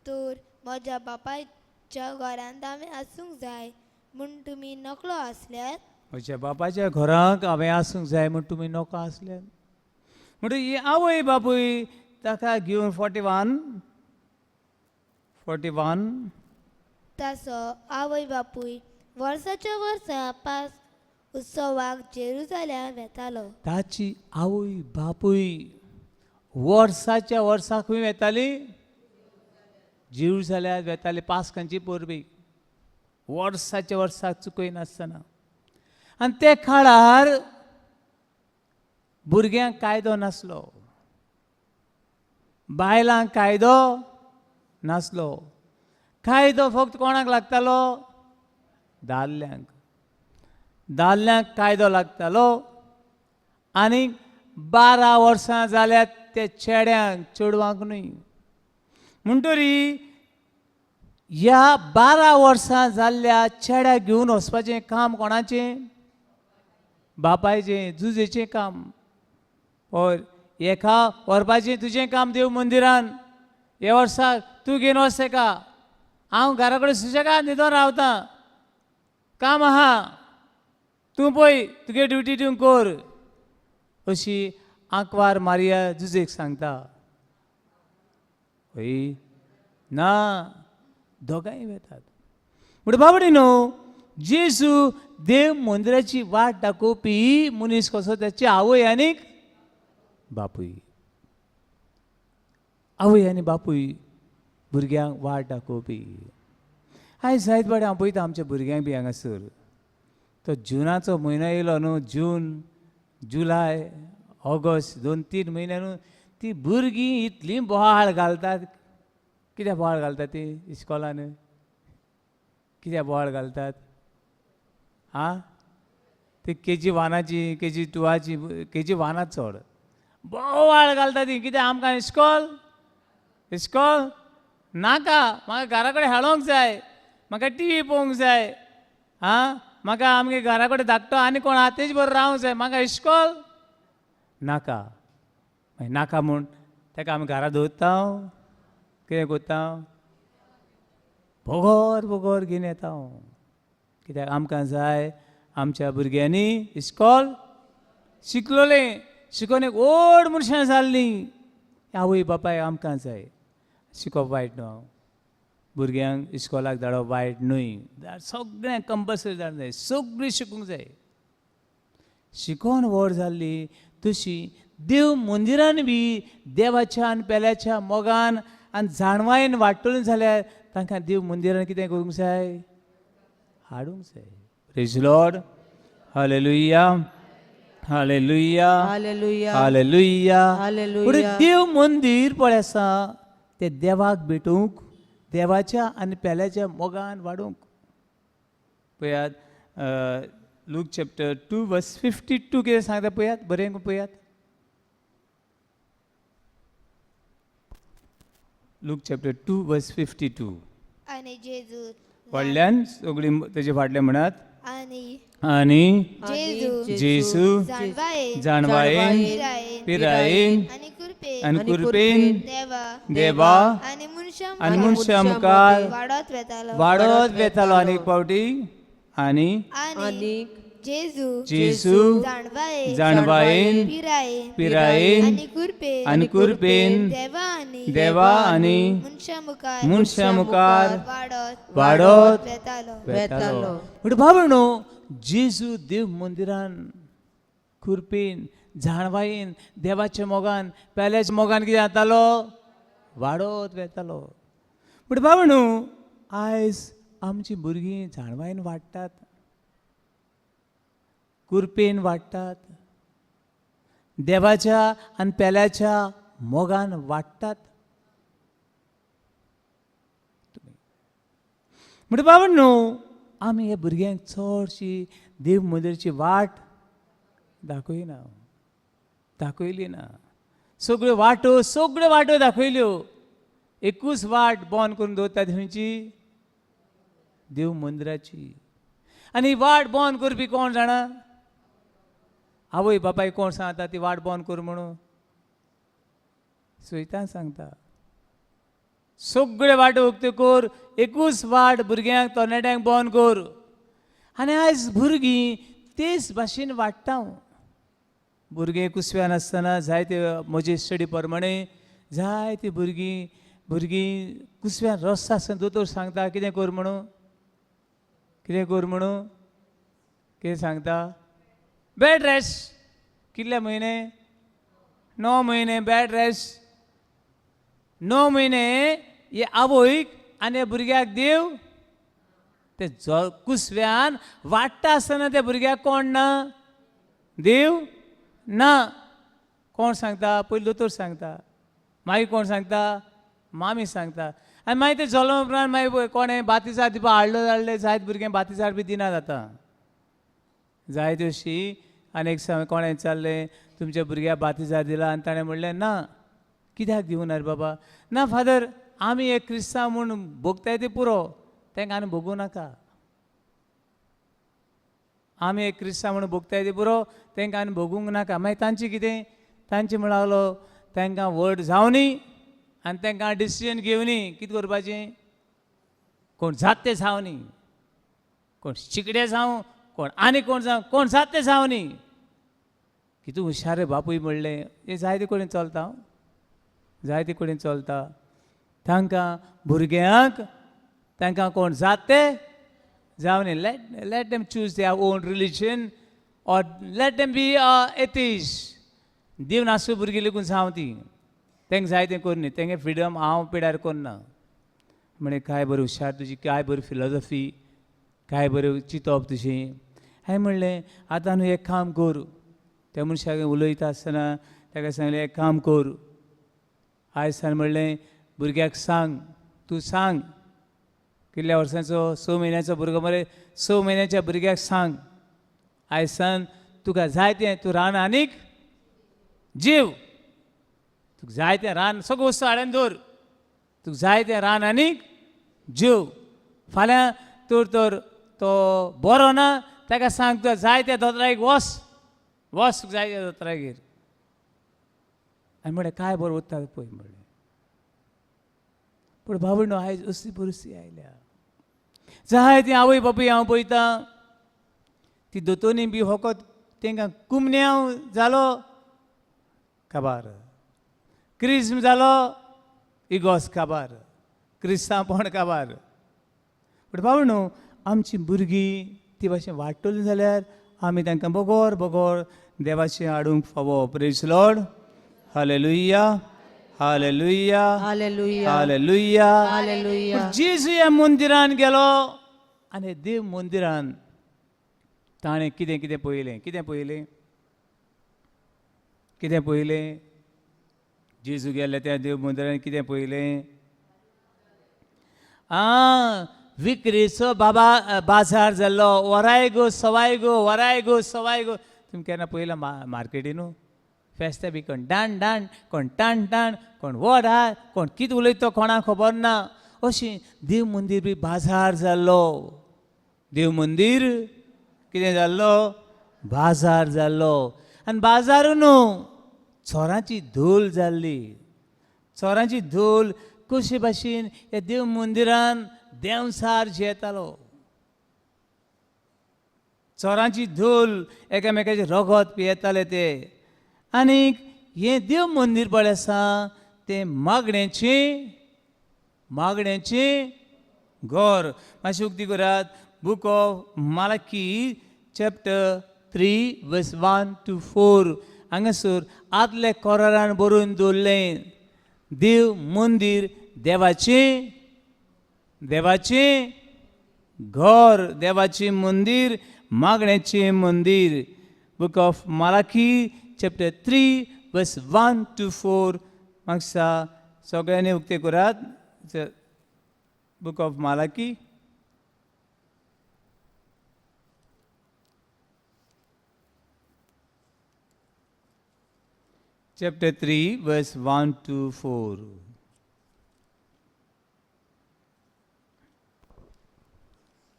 तर म्हज्या बापायच्या घरांत हांवें आसूंक जाय म्हूण तुमी नकळो आसल्यात? म्हज्या बापायच्या घरांक हांवें आसूंक जाय म्हूण तुमी नकळो आसल्यात. म्हणटकीर ही आवय बापूय ताका घेवन 41 41. ताचो आवय बापूय वर्साच्या वर्सा पास उत्सवाक जेरुजाल्या वेतालो. ताची आवय बापूय वर्साच्या वर्सा खंय वेताली? जेरुजाल्यार वेताली पास्कांची परबी, वर्साच्या वर्साक चुकयनासतना. आनी ते काळार भुरग्यांक कायदो नासलो, बायलांक कायदो नासलो. कायदो फक्त कोणाक लागतालो? दादल्यांक. दादल्यांक कायदो लागतालो. आनी 12 वर्सां जाल्यार ते चेड्यांक, चेडवांक न्हय. म्हणटरी ह्या 12 वर्सां जाल्ल्या चेड्याक घेवन वचपाचें काम कोणाचें? बापायचें, जुजेचें काम. और एका व्हरपाचें तुजें काम देव मंदिरान. हे वर्साक तूं घेवन वच तेका, हांव घरा कडेन सुशेगाद न्हिदोन रावतां, काम आहा, तूं पळय तुगे ड्युटी तूं कर, अशी आंकवार मारिया जुजेक सांगता. हय ना, दोगांय वेतात. म्हणटा बाबडी न्हू, जेजू देव मंदिराची वाट दाखोवपी मनीस कसो, ताची आवय आनीक बापूय. आवय आनी बापूय भुरग्यांक वाट दाखोवपी. आयज जायत बाडे हांव पळयता आमच्या भुरग्यांक बी हांगासर. तो जुनाचो म्हयनो येयलो न्हू, जून जुलाय ऑगस्ट 2-3 म्हयने न्हू, ती भुरगीं इतलीं बोवाळ घालतात. कित्याक बोवाळ घालतात ती इस्कॉलान? कित्याक बोवाळ घालतात? आं, ती केजी 1आची, केजी 2आची, केजी 1आ चड बोवाळ घालता ती. कित्याक आमकां इस्कॉल इस्कॉल नाका, म्हाका घरा कडेन खेळोंक जाय, म्हाका टीव्ही पळोवंक जाय, आं म्हाका आमगे घरा कडेन धाकटो आनी कोण आहा तेज बरोबर रावंक जाय, म्हाका इस्कॉल नाका. मागीर नाका म्हूण ताका आमी घरा दवरता, कितें करता? बोगोर बोगोर घेवन येता. कित्याक आमकां जाय आमच्या भुरग्यांनी इस्कॉल शिकलोलें, शिकोवन एक व्हड मनशां जाल्लीं. आवय बापाय आमकां जाय. शिकोवप वायट न्हू, भुरग्यांक इस्कॉलाक धाडप वायट न्हय, सगळ्यांक कंपल्सरी धाडूंक जाय, सगळीं शिकूंक जाय. शिकोवन व्हड जाल्ली तशी देव मंदिरान बी देवाच्या आनी पेल्याच्या मोगान आनी जाणवायेन वाडटली जाल्यार तांकां देव मंदिरान कितें करूंक जाय? हाडूंक जाय. Praise Lord. Hallelujah, hallelujah, hallelujah, hallelujah. Hallelujah. पूण देव मंदीर पळय आसा तें देवाक भेटूंक, देवाच्या आनी पेल्याच्या मोगान वाडूंक. पळयात लूक चॅप्टर 2 वर्स 52 कितें सांगता पळयात, बरें पळयात. लूक चॅप्टर 2 वर्स 52. आनी जेजू व्हडल्यान सगळीं तेजे फाटलें म्हणात. आनी आनी जेजू जेजू जाणवायेन जाणवायेन पिरायेन आनी कृपेन आनी कृपेन देवा देवा आनी मनशां आनी मनशां मुखार वाडत वेतालो वाडत वेतालो. आनी एक फावटी आनी आनी जेजू जेजू जाणवाये जाणवायेन पिरायेन पिरायेन आनी कुरपेन आनी कुरपेन देवा आनी देवा आनी मनशा मुखार मनशा मुखार वाडत वाडत वेतालो. वेतालो. म्हणटा बाबा जेजू देव मंदिरान कुरपेन जाणवायेन देवाच्या मोगान पेल्याच्या मोगान कितें जातालो वाडत वेतालो. पूण बाबा न्हू आयज आमचीं भुरगीं जाणवायेन वाडटात, कुरपेन वाडटात, देवाच्या आनी पेल्याच्या मोगान वाडटात. म्हणटा बाबा न्हू आमी ह्या भुरग्यांक चडशी देव मंदिराची वाट दाखयना, दाखयली ना. सगळ्यो वाटो, सगळ्यो वाटो दाखयल्यो, एकूच वाट बंद करून दवरता खंयची? देव मंदिराची. आनी वाट बंद करपी कोण जाणा? आवय बापाय कोण सांगता ती वाट बंद कर म्हणून? सैतान सांगता. सगळ्यो वाटो उक्त्यो कर, एकूच वाट भुरग्यांक तरणाट्यांक बंद कर. आनी आयज भुरगीं तेच भाशेन वाडटा. भुरगें कुसव्यान आसतना जायते म्हजे स्टडी प्रमाणे जायते भुरगीं भुरगीं कुसव्यान रस्ता आसतना दोतोर सांगता कितें कर म्हणून, कितें कर म्हणून, कितें सांगता? Bed rest. कितले म्हयने? 9 म्हयने बेड रेस्ट. 9 म्हयने हे आवयक आनी ह्या भुरग्याक देव ते कुसव्यान वाडटा आसतना त्या भुरग्याक कोण ना? देव ना. कोण सांगता? पयलीं दोतोर सांगता, मागीर कोण सांगता? मामी सांगता. आनी मागीर ते जल्मा उपरांत मागीर कोणें बातिजार दिवपा हाडलो हाडले जायत भुरगें बातिजार बी दिना जाता जायते अशी. आनी एक कोणें विचारलें तुमच्या भुरग्याक बातिजार दिला? आनी ताणें म्हणलें ना. कित्याक दिवना रे बाबा? ना फादर, आमी एक क्रिस्तांव म्हूण भोगताय ते पुरो, तांकां आनी भोगूं नाका. आमी एक क्रिस्तांव म्हूण भोगताय ते पुरो, तांकां आनी भोगूंक नाका. मागीर तांची कितें? तांची म्हण लागलो तांकां व्हड जावनी आनी तांकां डिसिजन घेवनी कितें करपाचें, कोण जात ते जावनी, कोण चिकडे जावं, कोण आनी कोण जावं, कोण जात ते जावनी. कितू हुशार रे बापूय म्हणलें. हें जायते कडेन चलता, जायते कडेन चलता. तांकां भुरग्यांक तांकां कोण जात ते जावनी. Let them choose their own religion or let them be atheist. देव नासू भुरगीं लेगून जावं ती, तांकां जाय तें करुनी, तेंगे फ्रिडम हांव पिड्यार करना. म्हणे काय बरें हुशार तुजी, काय बरी फिलॉजॉफी, काय बरें चिंतप तुजें. हांवें म्हणलें आतां न्हू एक काम कर. त्या मनशाक उलयता आसतना ताका सांगलें एक काम कर. आयज सान म्हणलें भुरग्याक सांग, तूं सांग कितल्या वर्सांचो, 6 म्हयन्याचो भुरगो मरे, 6 म्हयन्याच्या भुरग्याक सांग आयज सान तुका जाय तें तूं रान आनीक जीव, तुका जाय तें रान सगळ्यो वस्तू हाडून दवर, तुका जाय तें रान आनीक जीव. फाल्यां तर तर तो बरो ना ताका सांग तुका जाय त्या दोतोरागेर वच, वच तुका जाय त्या दोतोरागेर. आनी म्हणलें काय बरो उरता पळय म्हणलें. पूण बाबा न्हू आयज असली परिस्थिती आयल्या. जाय ती आवय बापूय हांव पळयतां ती दोतोरनी बी फकत तांकां कुमन्यांव जालो काबार, क्रिज्म जालो इगोस काबार, क्रिस्तांवपण काबार. पूण बाबा न्हू आमची भुरगीं ती भाशेन वाडटलीं जाल्यार आमी तांकां बगोर बगोर देवाचें हाडूंक फावो. Praise Lord. Hallelujah, hallelujah, hallelujah, hallelujah, hallelujah. जेजू ह्या मंदिरान गेलो आनी देव मंदिरान ताणें कितें कितें पळयलें, कितें पळयलें, कितें पळयलें? जेजू गेल्ले त्या देव मंदिरान कितें पळयलें? आं, विक्रेचो बाबा बाजार जाल्लो. वराय गो सवाय गो, वराय गो सवाय गो. तुमी केन्ना पळयलां मार्केटीनू? फेस्ता बी कोण डाण डाण, कोण टाण टाण, कोण व्हड आहा, कोण कितें उलयता तो कोणाक खबर ना. अशें देव मंदीर बी बाजार जाल्लो. देव मंदीर कितें जाल्लो? बाजार जाल्लो. आनी बाजारू न्हू चोरांची धूल जाल्ली. चोरांची धूल कशे भाशेन ह्या देव मंदिरान देंवचार जियेतालो. चोरांची धूल एकामेकाचें रगत पियेताले ते. आनीक हें देव मंदीर पळय आसा तें मागण्याचें मागण्याचें घर. मातशें उक्ती करात book of Malachi chapter 3 verse 1 to 4. हांगासर आदले कोरारान बरोवन दवरलें देव मंदीर देवाचें देवाचें घर, देवाचें मंदीर, मागण्याचें मंदीर. Book of Malachi chapter 3 verse 1 to 4. म्हाका सगळ्यांनी उक्तें करात book of Malachi. Chapter 3 verse 1 to 4.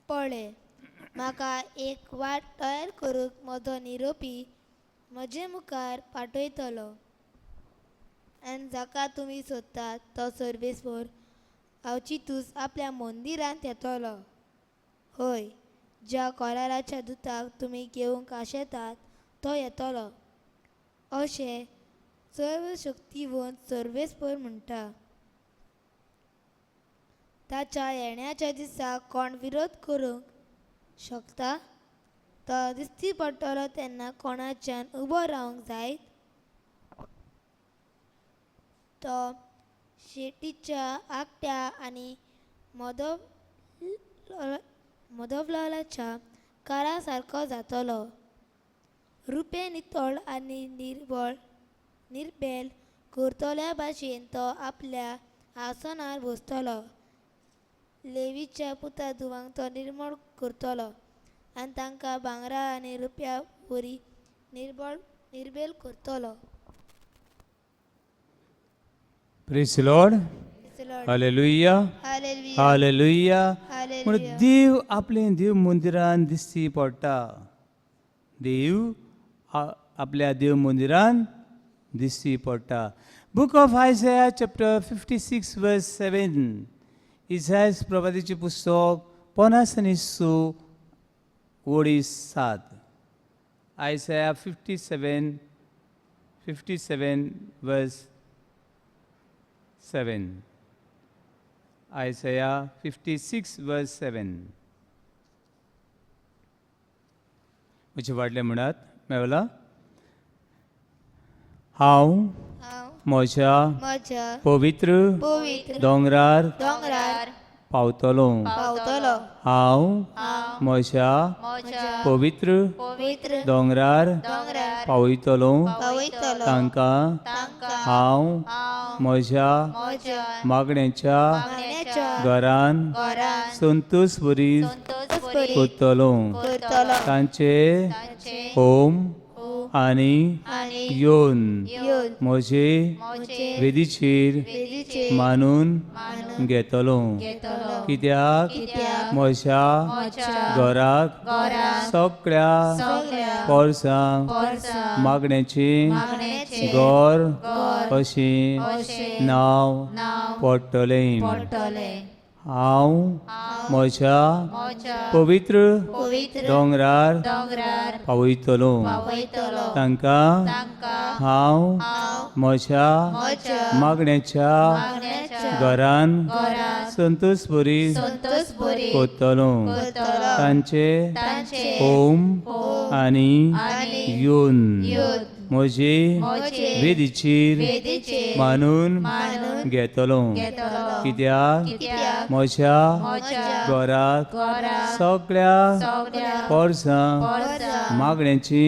पळय, म्हाका एक वाट तयार करूंक म्हजो निरोपी म्हजे मुखार पाठयतलो आनी जाका तुमी सोदतात तो सर्वेस्पर आवचितूच आपल्या मंदिरांत येतलो. हय, ज्या कराराच्या दुताक तुमी घेवंक आशेतात तो येतलो, अशें सर्वशक्तिवंत सर्वेस्पर म्हणटा. ताच्या येण्याच्या दिसा कोण विरोध करूंक शकता? तो दिश्टी पडटलो तेन्ना कोणाच्यान उबो रावंक जायत? तो शेटीच्या आकट्या आनी मदोबलाच्या कारा सारको जातलो. रुपें नितळ आनी निर्बळ निर्बेल करतल्या भाशेन तो आपल्या आसनार बसतलो. लेवीच्या पुता धुवांक तो निर्मळ करतलो आनी तांकां भांगरा आनी रुप्या वरी निर्बळ निर्बेल करतलो. Praise Lord. Hallelujah. Hallelujah. म्हण देव आपलें देव मंदिरान दिश्टी पडटा. देव आपल्या देव मंदिरान दिश्टी पडटा. Book of Isaiah chapter 56 verse 7. इसायस प्रभातीचें पुस्तक 56 OD 7. Isaiah 57 verse 7. Isaiah 56 verse 7. म्हजे वाडले म्हणात मेवला. हांव हांव म्हज्या म्हज्या पवित्र पवित्र दोंगरार दोंगरार पावतलो. पावतलो. हांव म्हज्या पवित्र पवित्र दोंगरार दोंगरार पावयतलो. पावयतलो. तांकां हांव म्हज्या मागण्याच्या मागण्याच्या घरान घरान संतोष बरी परी करतलो. करतलो. तांचे होम आनी आनी येवन येवन म्हजे म्हजे वेदीचेर वेदीचेर मानून घेतलो. कित्याक म्हज्या घराक सगळ्या पोरसां मागण्याचें घर अशें नांव पडटलें. हांव म्हज्या पवित्र पवित्र दोंगरार पावयतलो. तांकां हांव म्हज्या मागण्याच्या घरान संतोष बरी करतलो. तांचे होम आनी येवन म्हजे वेदीचेर मानून घेतलो. कित्याक म्हज्या घराक सगळ्या पोरसां मागण्याची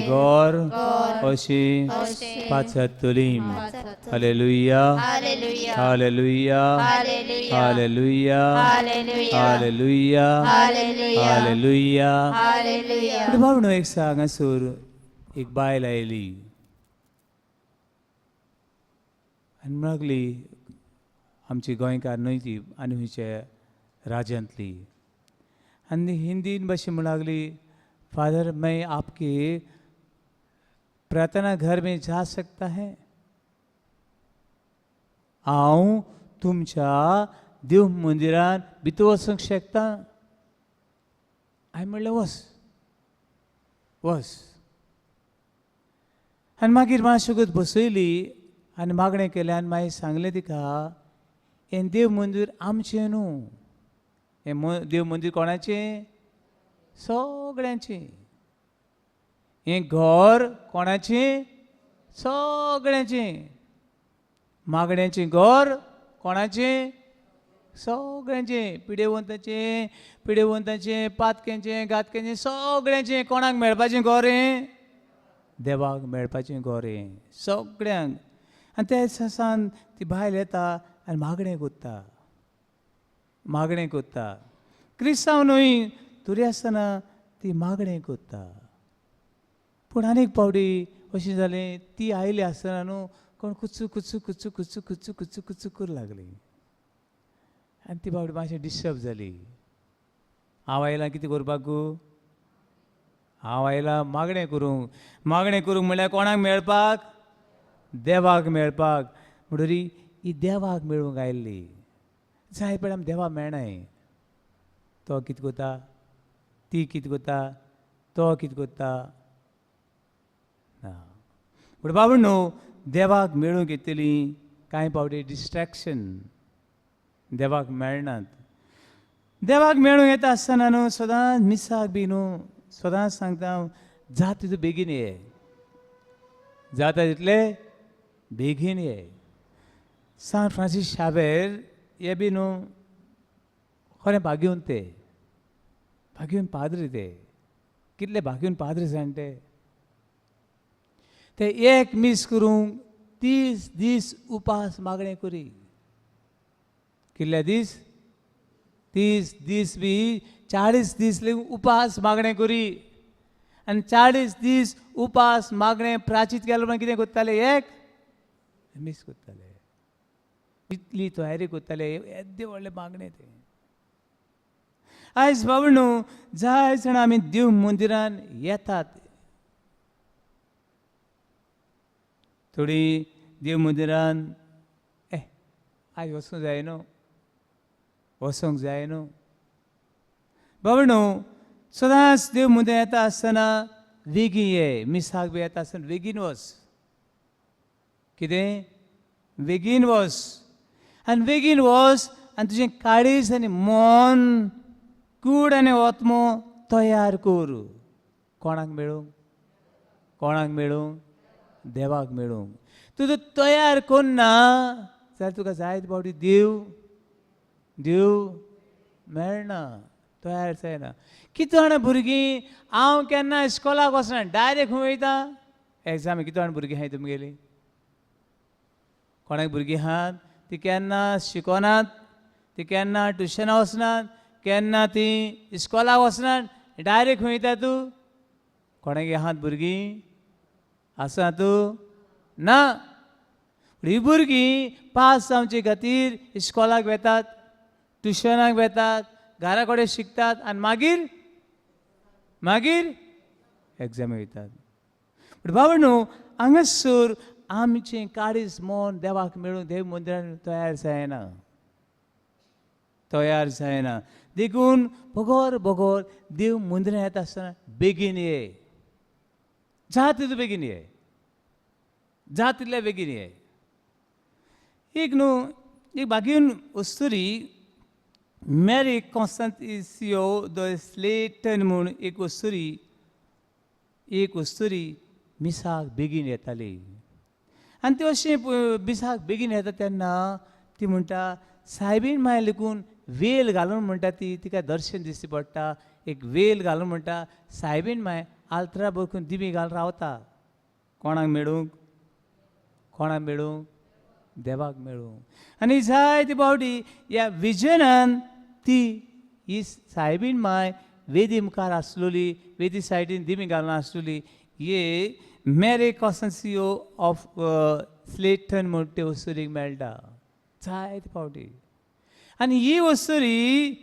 घर अशी पाचारतली. Hallelujah. Hallelujah. Hallelujah. Hallelujah. Hallelujah. भावनो एक सांग हांगासर एक बायल आयली आनी म्हणली, आमची गोंयकार न्हय ती, आनी खंयच्या राज्यांतली. आनी हिंदीन भाशेन म्हणूंक लागली, फादर मैं आपके प्रार्थना घर में जा सकता है? हांव तुमच्या देव मंदिरान भितर वचूंक शकता? हांवें म्हणलें वच. वस. आनी मागीर मातशें बसयली आनी मागणें केलें आनी मागीर सांगलें तिका, हें देव मंदीर आमचें न्हू, हें देव मंदीर कोणाचें? सगळ्यांचें. हें घर कोणाचें? सगळ्यांचें. मागण्यांचें घर कोणाचें? सगळ्यांचें. पिडेवंताचें, पिडेवंताचें, पातक्यांचें, घातक्यांचें, सगळ्यांचें. कोणाक मेळपाचें घर हें? देवाक मेळपाचें घर हें सगळ्यांक. आनी त्या दिसान ती बायल येता आनी मागणें कोत्ता, मागणें कोत्ता. क्रिस्तांव न्हय तरी आसतना ती मागणें कोत्ता. पूण आनीक फावटी अशें जालें, ती आयली आसतना न्हू कोण कुचू कुचू कुचू कुचू कुचू कुचू कुचू करूं लागली आनी ती बावडी मातशी डिस्टर्ब जाली. हांव आयलां कितें करपाकू? हांव आयलां मागणें करूंक. मागणें करूंक म्हणल्यार कोणाक मेळपाक? देवाक मेळपाक. म्हणटरी ही देवाक मेळूंक आयिल्ली. जाय पळय आमी देवाक मेळनाय. तो कितें कोता, ती कितें कोता, तो कितें कोत्ता ना. पूण बाबा न्हू देवाक मेळूंक येतली कांय फावटी डिस्ट्रेक्शन, देवाक मेळनात. देवाक मेळूंक येता आसतना न्हू सदांच मिसाक बी न्हू सदांच सांगता हांव, जाता तितू बेगीन ये, जाता तितले बेगीन ये. सान फ्रांसीस शावेर हे बी न्हू खरें भाग्यून ते, भाग्यून पाद्री ते, कितले भाग्यून पाद्री जाण ते. ते एक मीस करूंक 30 दीस उपास मागणें करी. कितले दीस? 30 दीस बी 40 दीस लेगून उपास मागणें करी. आनी 40 दीस उपास मागणें प्राचीत केलें उपरांत कितें करताले? एक मीस करताले. इतली तयारी करताले, येद्दें व्हडलें मागणें तें. आयज बाबा न्हू जाय जाणां आमी देव मंदिरान येतात, थोडीं देव मंदिरान ए आयज वचूंक जाय न्हू, वचूंक जाय न्हू. बाबा न्हू सदांच देव मंदिरान येता आसतना वेगीन ये, मिसाक बी येता आसतना बेगीन वच. कितें? बेगीन वच. आनी बेगीन वच आनी तुजें काळीज आनी मन, कूड आनी आत्मो तयार कर. कोणाक मेळूंक? कोणाक मेळूंक? देवाक मेळूंक. तूं तूं तयार करना जाल्यार तुका जायते फावटी देव देव मेळना, तयार जायना. कितें जाणां भुरगीं, हांव केन्ना इस्कोलाक वचना, डायरेक्ट खंय वयता? एग्जामी. कितें जाणां भुरगीं आहाय तुमगेलीं? कोणाक भुरगीं आहात ती केन्ना शिकोनात, ती केन्ना ट्युशनाक वचनात, केन्ना ती इस्कोलाक वचनात, डायरेक्ट खंय वयता तूं? कोणाक आहात भुरगीं? आसा तूं? ना. ही भुरगीं पास जावचे खातीर इस्कोलाक वेतात, ट्युशनाक वेतात, घरा कडेन शिकतात आनी मागीर मागीर एग्जामी वयतात. पूण बाबा न्हू हांगासर आमचें काळीज मन देवाक मेळूंक देव मंदिरान तयार जायना, तयार जायना. देखून बगर बगर देव मंदिरान येता आसतना बेगीन ये, जाता तितू बेगीन ये, जाता तितले बेगीन ये. एक न्हू एक भाग्यून अस्तुरी मॅरी कॉन्स्टंटिसियो the स्लेटन म्हूण एक अस्तुरी, एक अस्तुरी मिसाक बेगीन येताली. आनी ती अशी मिसाक बेगीन येता तेन्ना ती म्हणटा सायबीन माय लेगून वेल घालून म्हणटा ती, तिका दर्शन दिसती पडटा. एक वेल घालून म्हणटा सायबीन माय आल्तरा बकून दिमी घालून रावता. कोणाक मेळूंक? कोणाक मेळूंक? देवाक मेळूंक. आनी जायते फावटी ह्या विजनान ती ही सायबीन माय वेदी मुखार आसलेली, वेदी सायडीन दिमी घालून आसलेली. हे मॅरी कॉन्स्टन्सियो ऑफ स्लेटन म्हूण ते वस्तुरीक मेळटा जायते फावटी. आनी ही वस्तुरी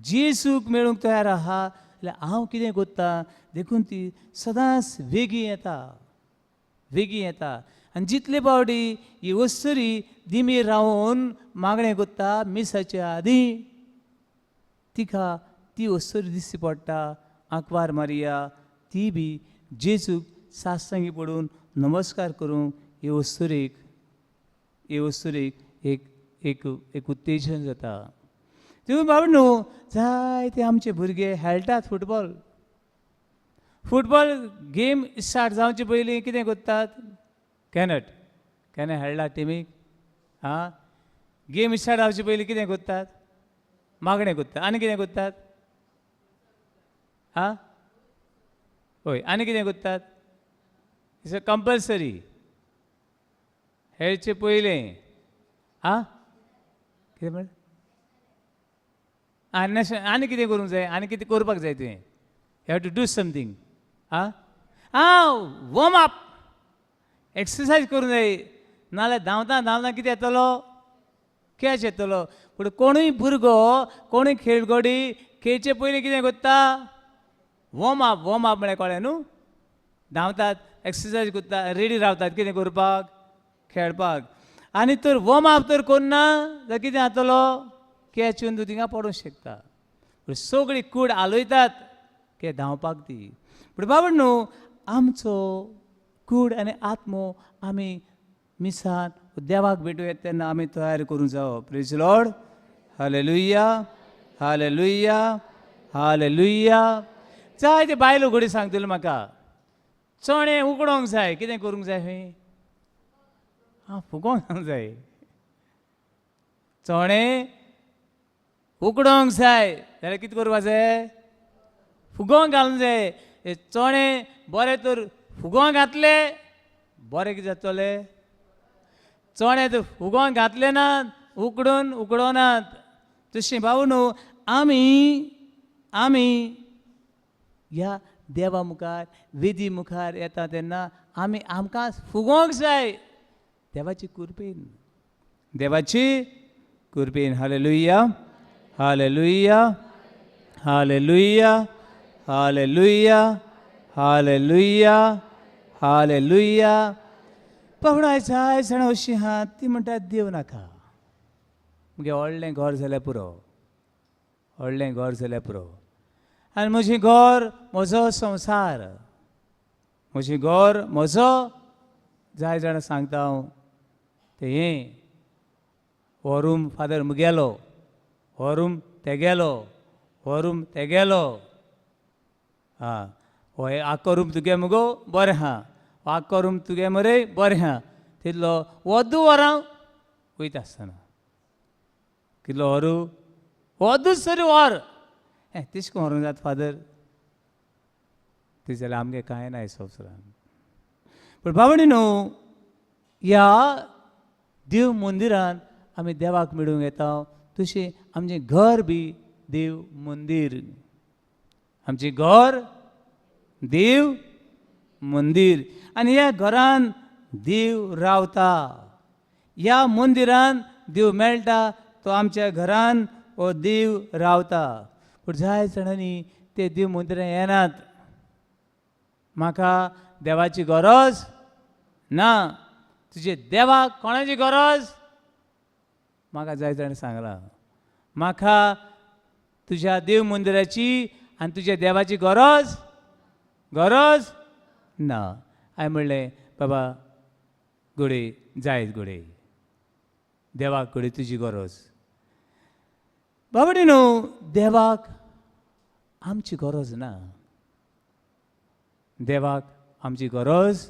जेजूक मेळूंक तयार आहा जाल्यार हांव कितें करता? देखून ती सदांच वेगीं येता, वेगीं येता. आनी जितले फावटी ही वस्तुरी दिमी रावन मागणें करता मिसाच्या आदीं, तिका ती वस्तुरी दिसची पडटा आंकवार मारिया ती बी जेजूक सासंगी पडून नमस्कार करूंक हे अस्तुरेक, हे अस्तुरेक एक एक एक उत्तेजन जाता. तुमी बाबा न्हू, जायते आमचे भुरगे खेळटात फुटबॉल. फुटबॉल गेम स्टार्ट जावचे पयलीं कितें करतात? कॅनट केन्ना खेळ्ळा टिमीक? आं, गेम स्टार्ट जावचे पयलीं कितें करतात? मागणें करतात. आनी कितें करतात? आं, हय, आनी कितें करतात? It's a compulsory खेळचे पयलें. आं, कितें म्हण? आं, नॅशनल. आनी कितें करूंक जाय? आनी कितें करपाक जाय तुवें? You have to do something. आं आं, वॉर्म अप, एक्सरसायज करूंक जाय. नाजाल्यार धांवता धांवता कितें येतलो? कॅच येतलो. पूण कोणूय भुरगो, कोणूय खेळगडी खेळचे पयलीं कितें करता? Warm up. Warm up म्हळ्यार कळ्ळें न्हू? धांवतात, एक्सरसायज करता, रेडी रावतात कितें करपाक? खेळपाक. आनी तर वॉर्म अप तर करना जाल्यार कितें जातलो? कॅच येवन तूं थिंगा पडूंक शकता. पूण सगळी कूड हालयतात के धांवपाक ती. पूण बाबा न्हू, आमचो कूड आनी आत्मो आमी मिसान देवाक भेटूं येता तेन्ना आमी तयार करूंक जावो. Praise Lord. Hallelujah, hallelujah, hallelujah. जायते बायलो घोडी सांगतल्यो म्हाका, चणे उकडोंक जाय. कितें करूंक जाय खंय? आं, फुगोंक जाय. चणे उकडोंक जाय जाल्यार कितें करपाक जाय? फुगोंक घालूंक जाय. हे चणे बरे तर फुगोंक घातले बरें कितें जातलें? चणे तर फुगोंक घातले नात, उकडून उकडोनात. तशें भाऊ न्हू, आमी आमी ह्या देवा मुखार, वेदी मुखार येता तेन्ना आमी आमकां फुगोंक जाय देवाची कृपेन, देवाची कृपेन. Hallelujah, hallelujah, hallelujah, hallelujah, hallelujah, hallelujah. पवणाय जाय जाणां अशीं आहा, ती म्हणटात देव नाका, मुगे व्हडलें घर जाल्यार पुरो, व्हडलें घर जाल्यार पुरो. आनी म्हजें घर म्हजो संवसार, म्हजें घर म्हजो. जाय जाणां सांगता हांव तें, हें हो रूम फादर मुगेलो, हो रूम तेगेलो, हो रूम तेगेलो. आं, हो आख्खो रूम तुगे मुगो, बरें आहा. आख्खो रूम तुगे मरे, बरें आहा. तितलो वद्दू वरां वयता आसतना कितलो व्हरू? वद्दूच तरी व्हर. हें तेश करून व्हरूंक जाता फादर? ती जाल्यार आमगे कांय ना संवसारान. पूण बाबणी न्हू, ह्या देव मंदिरान आमी देवाक मेळूंक येता, तशें आमचें घर बी देव मंदीर. आमचें घर देव मंदीर. आनी ह्या घरान देव रावता, ह्या मंदिरान देव मेळटा, तो आमच्या घरान हो देव रावता. पूण जाय जाणांनी ते देव मंदिरान येनात. म्हाका देवाची गरज ना. तुजे देवाक कोणाची गरज? म्हाका जाय जाणें सांगलां, म्हाका तुज्या देव मंदिराची आनी तुज्या देवाची गरज गरज ना. हांवें म्हणलें, बाबा घडये जायत, घडये देवाक घडये तुजी गरज. बाबडी न्हू, देवाक आमची गरज ना, देवाक आमची गरज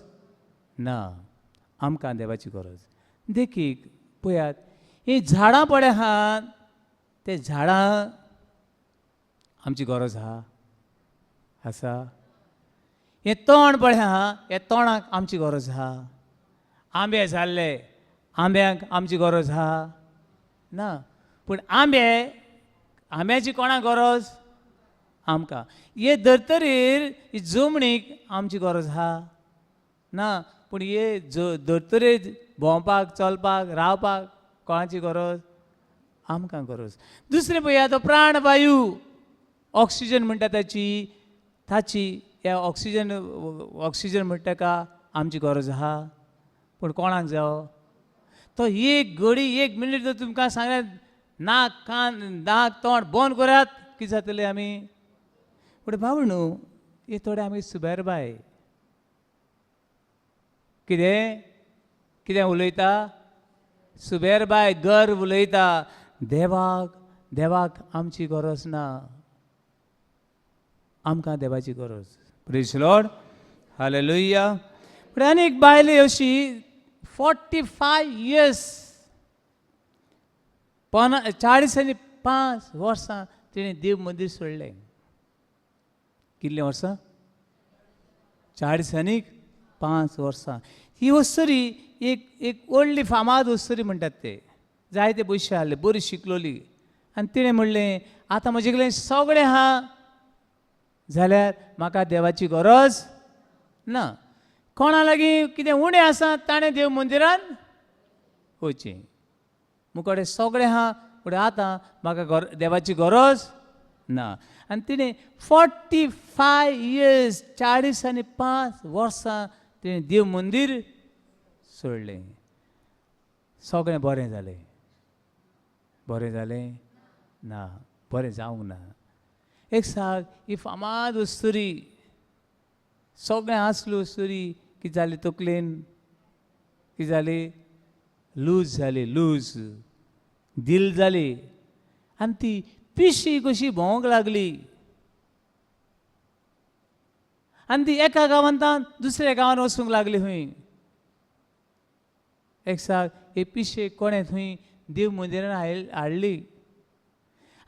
ना, आमकां देवाची गरज. देखीक पळयात, हीं झाडां पळय आहात, ते झाडां आमची गरज आहा? आसा. हें तण पळय आहा, हे तणाक आमची गरज आहा? आंबे जाल्ले, आंब्यांक आमची गरज आहा? ना. पूण आंबे, आंब्याची कोणाक गरज? आमकां. हे धर्तरेर ही जमणीक आमची गरज आहा? ना. पूण हे धर्तरेर भोंवपाक, चलपाक, रावपाक कोणाची गरज? आमकां गरज. दुसरें पळया, तो प्राणवायू, ऑक्सिजन म्हणटा ताची, ताची ह्या ऑक्सिजन, ऑक्सिजन म्हणटा ताका आमची गरज आहा? पूण कोणाक जावो तो एक घडी, एक मिनीट जर तुमकां सांगल्यार नाक कान नाक तोंड बंद करात, कितें जातलें आमी? पूण बाबा न्हू, हे थोडे आमी सुबेरबाय. कितें कितें उलयता? सुबेरबाय, गर्व उलयता. देवाक देवाक आमची गरज ना, आमकां देवाची गरज. Praise Lord, hallelujah. पूण आनी एक बायल अशी 45 इयर्स, 45 वर्सां तिणें देव मंदीर सोडलें. कितलीं वर्सां? 45 वर्सां. ही वस्तुरी एक एक व्हडली फामाद वस्तुरी म्हणटात ते, जायते पयशे आहले, बरी शिकलोली. आनी तिणें म्हणलें आतां म्हजे कडेन सगळें आहा जाल्यार म्हाका देवाची गरज ना. कोणा लागीं कितें उणें आसा ताणें देव मंदिरान वचचें. मुकोडे सगळें आहा पूण आतां म्हाका देवाची गरज ना. आनी तिणें 45 इयर्स, 45 वर्सां तिणें देव मंदीर सोडलें. सगळें बरें जालें? बरें जालें ना, बरें जावंक ना. एक साक ही फामाद वस्तुरी, सगळें आसल्यो वस्तुरी, कितें जाली तकलेन, कितें जाली, लूज जाली, लूज दिल जाली. आनी ती पिशी कशी भोंवंक लागली. आनी ती एका गांवांत दुसऱ्या गांवांत वचूंक लागली खंय. एक साक हे पिशे कोणें थंय देव मंदिरान हाडली.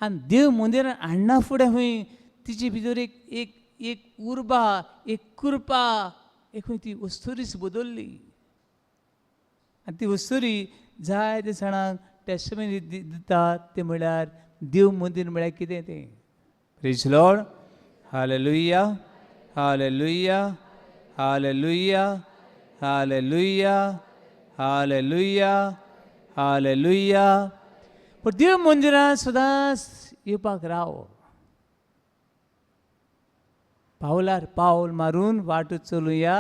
आनी देव मंदिरान हाडना फुडें खंय तिचे भितर एक एक एक उर्बा, एक कृपा, एक खंय ती वस्तुरीच बदल्ली. आनी ती वस्तुरी जायते जाणांक टेस्टमेनी दितात, तें म्हळ्यार देव मंदीर म्हळ्यार कितें तें. Praise Lord, hallelujah, hallelujah, hallelujah, hallelujah, hallelujah, hallelujah. पूण देव मंदिरांत सदांच येवपाक राव, पावलार पावल मारून वाट चलुया,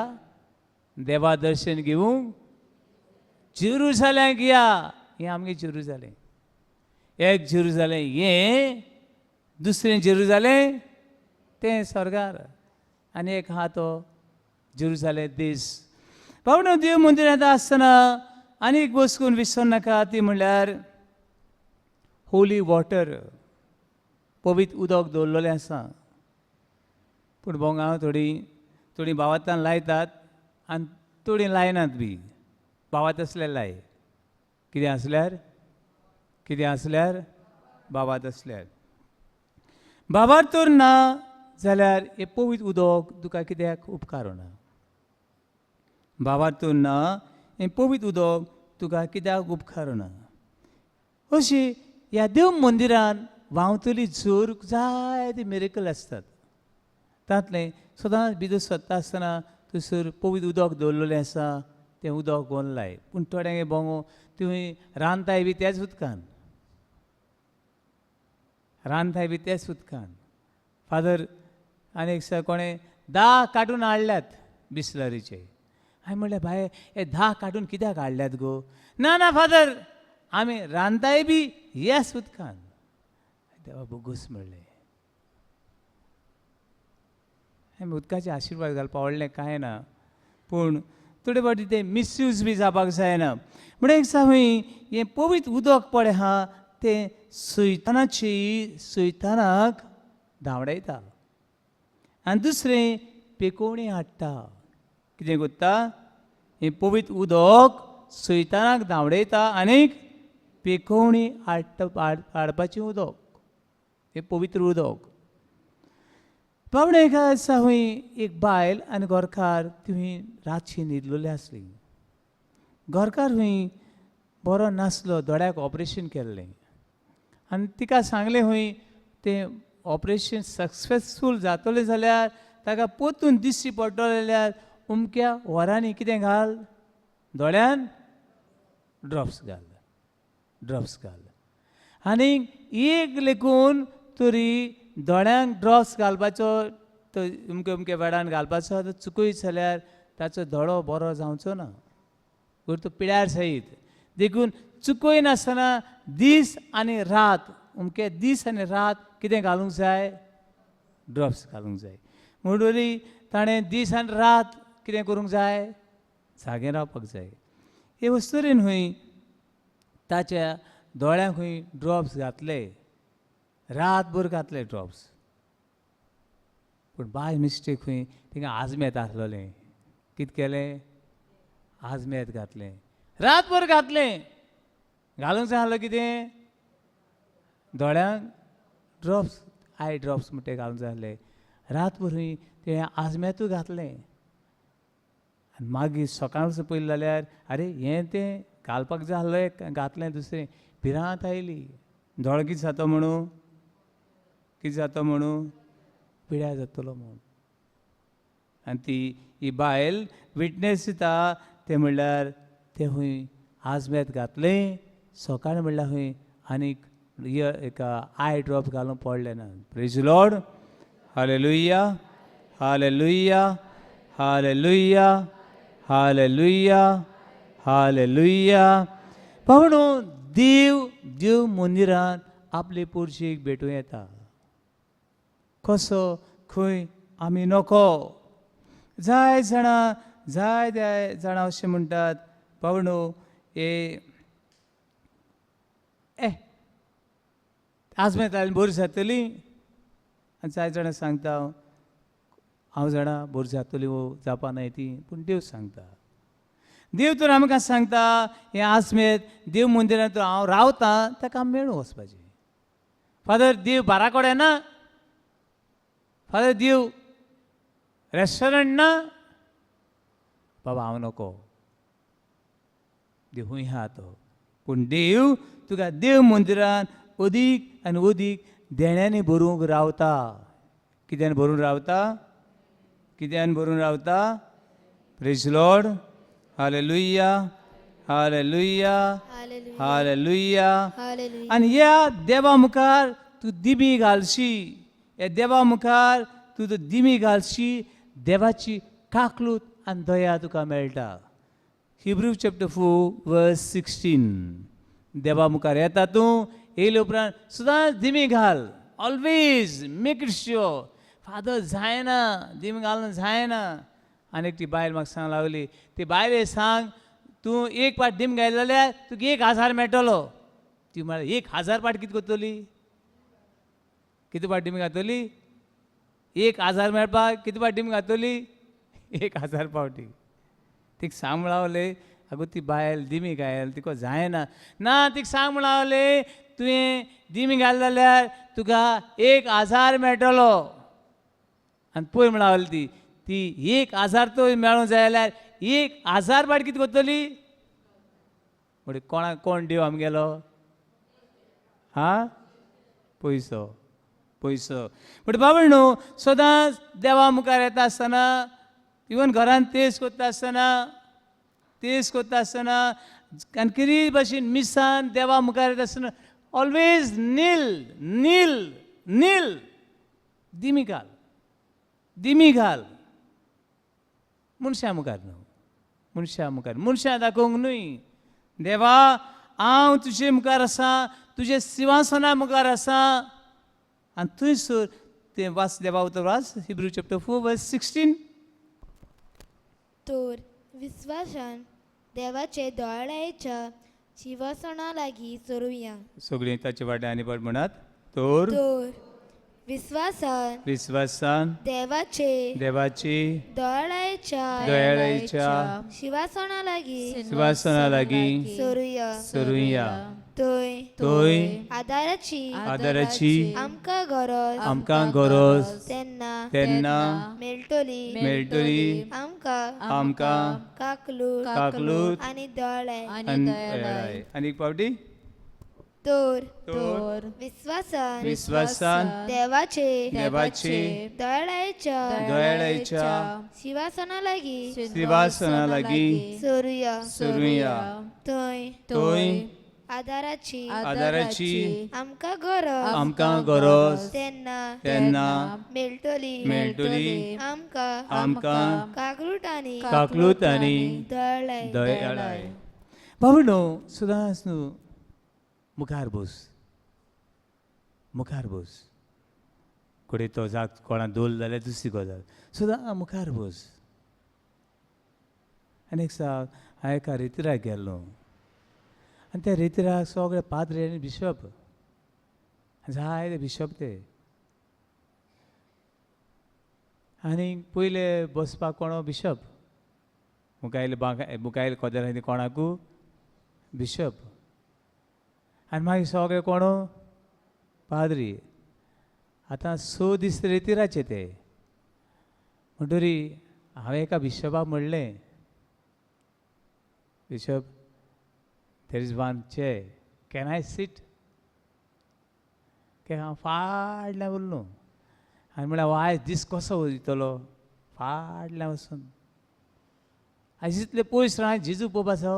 देवा दर्शन घेवंक जेरुजालेमाक या. हें आमगें जेरुजालेम, एक जेरुजालेम हें, दुसरें जेरुजालेम तें स्वर्गार, आनी एक आहा तो जेरुजालेम देश. बाबा देव मंदिरांत आसतना आनी एक वस्त करून विसर नाका, ती म्हणल्यार होली वॉटर, पवित्र उदक दवरलेलें आसा. पूण बोंगां थोडीं थोडीं भावातान लायतात आनी थोडीं लायनात बी. भावात आसल्यार लाय, कितें आसल्यार, कितें आसल्यार, बाबात आसल्यार. बाबार तर ना जाल्यार हें पवित्र उदक तुका कित्याक उपकारना. बाबार तर ना हें पवित्र उदक तुका कित्याक उपकारना. अशी ह्या देव मंदिरान व्हांवतली जोर जायते मिरेकल आसतात. तातलें सदांच भितर सरता आसतना थंयसर पवित्र उदक दवरलेलें आसा, तें उदक व्हरून लाय. पूण थोड्यांक बोंगो तुवें रांदताय बी त्याच उदकान, रांदताय बी त्याच उदकान. फादर आनी एक कोणें 10 काडून हाडल्यात बिस्लरीचे. हांवें म्हणलें बाये हे 10 काडून कित्याक हाडल्यात गो? ना ना फादर, आमी रांदताय बी ह्याच उदकान. देवा बोगूस म्हणलें. आमी उदकाचे आशिर्वाद घालपा व्हडलें कांय ना, पूण थोडे फावटी तें मिसयूज बी जावपाक जायना. म्हणून एक सांगूय, हें पवित्र उदक पळय आहा तें सैतानाची, सैतानाक धांवडायता. आनी दुसरें पेकोवणी हाडटा. कितें करता? हें पवित्र उदक सैतानाक धांवडायता आनीक पेकोवणी हाडटा, हाडपाचें उदक, हें पवित्र उदक. बाबडे एका दिसा खंय एक बायल आनी घरकार तुवें रातची न्हिदलेली आसली. घरकार खंय बरो नासलो, दोळ्याक ऑपरेशन केल्लें. आनी तिका सांगलें खंय तें ऑपरेशन सक्सेसफूल जातलें जाल्यार ताका परतून दिश्टी पडटलें जाल्यार अमक्या वरांनी कितें घाल, दोळ्यान ड्रॉप्स घाल, ड्रॉप्स घाल. आनी एक लेखून तरी दोळ्यांक ड्रॉप्स घालपाचो, तो अमके अमके वेळान घालपाचो, तो चुकयत जाल्यार ताचो दोळो बरो जावचो ना, तो पिड्यार सयत. देखून चुकय नासतना दीस आनी रात, अमके दीस आनी रात कितें घालूंक जाय, ड्रॉप्स घालूंक जाय. म्हणटरी ताणें दीस आनी रात कितें करूंक जाय, जागें रावपाक जाय. हे वस्तुरेन खंय ताच्या दोळ्यांक खंय ड्रॉप्स घातले, रातभर घातले ड्रॉप्स. पूण बाय मिस्टेक खंय थिंगा आजमेत आसलोलें. कितें केलें, आजमेत घातलें, रातभर घातलें. घालूंक जाय आसलो कितें, दोळ्यांक ड्रॉप्स, I drops म्हणटा ते घालूंक जाय आसले. रातभर खंय तें आजमेतूय घातलें. आनी मागीर सकाळचो पयलें जाल्यार आरे हें तें घालपाक जाय आसलो एक, घातलें दुसरें. भिरांत आयली, दोळो कितें जाता म्हणून, कितें जाता म्हणून, पिड्यार जातलो म्हूण. आनी ती ही बायल विटनेस दिता, तें म्हणल्यार तें खंय आजमेत घातलें सकाळीं म्हणल्यार खंय आनीक एक I drop घालूंक पडलें ना. Praise Lord, hallelujah, hallelujah, hallelujah, hallelujah, hallelujah. पावणो देव देव मंदिरांत आपले पुरशीक भेटूं येता. कसो खंय आमी नको. जाय जाणां, जाय त्या जाणां अशें म्हणटात, पावणो ए ए आजमेत आनी बरी जातली. आनी जाय जाणां सांगता हांव जाणां बरी जातली वो जावपा नाय ती, पूण देव सांगता. देव तर आमकां सांगता हें आजमेत देव मंदिरांत हांव रावतां ताका आमी मेळूं वचपाचें. फादर देव बारा कडेन ना, फादर देव रेस्टॉरंट ना, बाबा हांव नको, देव हूंय आहा तो. पूण देव तुका देव मंदिरान अदीक आनी अदीक देण्यांनी भरूंक रावता. कित्यान भरून रावता, कित्यान भरून रावता? Praise Lord, hallelujah, hallelujah, hallelujah. आनी ह्या देवा मुखार तूं दिमी घालशी, ह्या देवा मुखार तूं दिमी घालशी, देवाची काकलूत आनी दया तुका मेळटा. हिब्रू चॅप्टर 4 वर्स 16. देवा मुखार येता तूं, येयले उपरांत सदांच दिमी घाल. Always make it sure. Father जायना, दिमी घालून जायना. आनी एक ती बायल म्हाका सांग लागली, ती बायले सांग तूं एक पाट दिम घायले जाल्यार तुका 1000 मेळटलो. ती म्हळ्यार 1000 पाट कितें करतली, कितें पाट दिमी घातली? 1000 मेळपाक कितें पाट दिमी घातली? 1000 पावटी. तिका सांग म्हणले, आगो ती बायल दिमी घायल तिका जायना ना. तिका सांग म्हणले तुवें दिमी घाल जाल्यार तुका 1000 मेळटलो. आनी पळय म्हणली ती ती 1000 तो मेळूंक जाय जाल्यार 1000 पाट कितें करतली? म्हणजे कोणाक कोण देव आमगेलो? हा, पयसो पयसो. बट बाबा न्हू सदांच देवा मुखार येता आसतना, इवन घरान तेज करता आसतना, तेज करता आसतना आनी कितेंय भाशेन मिसान देवा मुखार येता आसतना ऑलवेज नील नील नील, दिमी घाल, दिमी घाल. मनशां मुखार न्हू, मनशां मुखार, मनशां दाखोवंक न्हय. देवा हांव तुजे मुखार आसा, तुजे सिंवासना मुखार आसा. आनी थंयसर तें वाच, देवा उतर वाच, हिब्रू चॅप्टर 4 वर्स 16. तर विस्वासान देवाचे दोळ्याच्या शिवसणा लागीं सरुया. सगळीं ताचे वाटे आनी बट म्हणात, तर तर विस्वासान विस्वासान देवाचे देवाची दोळ्याच्या दयाळाच्या शिवासणा लागीं शिवासना लागीं सरुया. सरुया. थंय थंय आदाराची आदाराची आमकां गरज आमकां गरज तेन्ना तेन्ना मेळटली. मेळटली. आमकां आमकां काकलूट काकलूत आनी दोळे. आनी दयाळाय. आनी एक पावटी, तर तर विस्वासान विस्वासान देवाचे देवाचे दयाळाच्या दयाळाच्या शिवासना लागीं शिवासना लागीं सरुया. सरुया. थंय थंय आदाराची आदाराची आमकां गरज आमकां गरज तेन्ना तेन्ना मेळटली. मेळटली. आमकां आमकां काकलूट आनी काकलूत आनी दयाळाय. दयाळाय. बाबा न्हू सदांच न्हू मुखार बस, मुखार बस. घडये तो जाग कोणा दोल जाल्यार दुसरी गजाल. सदां मुखार बस. आनी एक साक हांव एका रेतिराक गेल्लो आनी त्या रेतिराक सगळे पाद्री आनी बिशप, जायते बिशप ते. आनी पयले बसपाक कोणो बिशप मुखायले बांक मुखायले कोदेर कोणाकू बिशप, आनी मागीर सगळे कोणो पाद्री. आतां 6 दीस रेतिराचे ते. म्हणटरी हांवें एका बिशपाक म्हणलें, bishop, there is one chair, can I sit? की हांव फाटल्यान उरलो. आनी म्हणल्यार आयज दीस कसो वयतलो फाटल्यान वचून. आयज इतले पयस राव जेजू पळोवपाचो,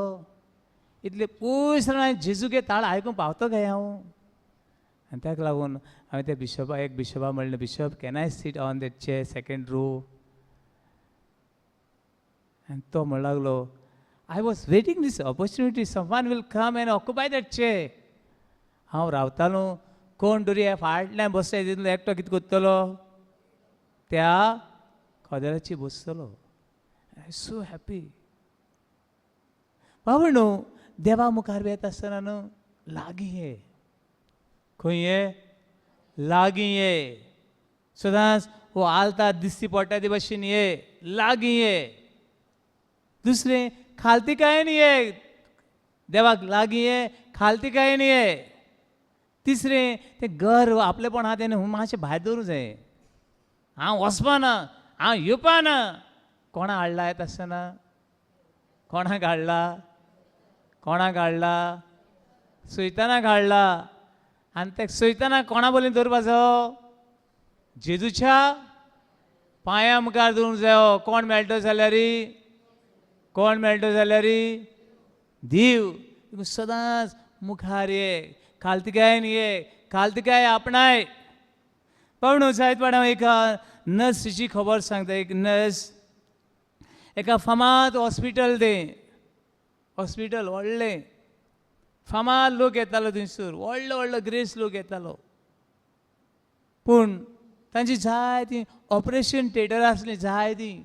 इतले पयस राव जेजूगे ताळ आयकूंक पावतो काय हांव? आनी ताका लागून हांवें त्या बिशपा, एक बिशपा म्हणलें, bishop, can I sit on that chair second row? आनी तो म्हणूंक लागलो, I was waiting this opportunity, someone will come and occupy that chair. हांव रावतालो, कोण तरी फाटल्यान बसता तितलो एकटो कितें करतलो, त्या कदेलाचेर बसतलो. I so happy. बाबा न्हू, देवा मुखार येता आसतना न्हू लागीं ये. खंय ये? लागीं ये. सदांच हो आलतार दिसती पडटा ते भशेन ये, लागीं ये. दुसरें, खालतीकायेन ये, देवाक लागीं ये, खालतीकायेन ये. तिसरें, तें गर्व आपलेपण आहा तें मातशें भायर दवरूंक जाय. हांव वचपाना, हांव येवपाना. कोणा हाडला येता आसतना? कोणाक हाडला? कोणाक हाडला? सैतानाक हाडला. आनी ते सैतानाक कोणा बोलीन दवरपाचो? जेजूच्या पांया मुखार दवरूंक जायो. कोण मेळटलो जाल्यार? कोण मेळटलो जाल्यार? देव. सदांच मुखार ये, खालतीकायेन ये, खालतीकाय आपणाय. पावणू जायत पाड हांव एका नर्सीची खबर सांगता. एक नर्स एका फामाद हॉस्पिटल, तें हॉस्पिटल व्हडलें, फामाद लोक येतालो थंयसर, व्हडलो व्हडलो ग्रेस लोक येतालो. पूण तांची जायतीं ऑपरेशन थिएटर आसलीं जायतीं.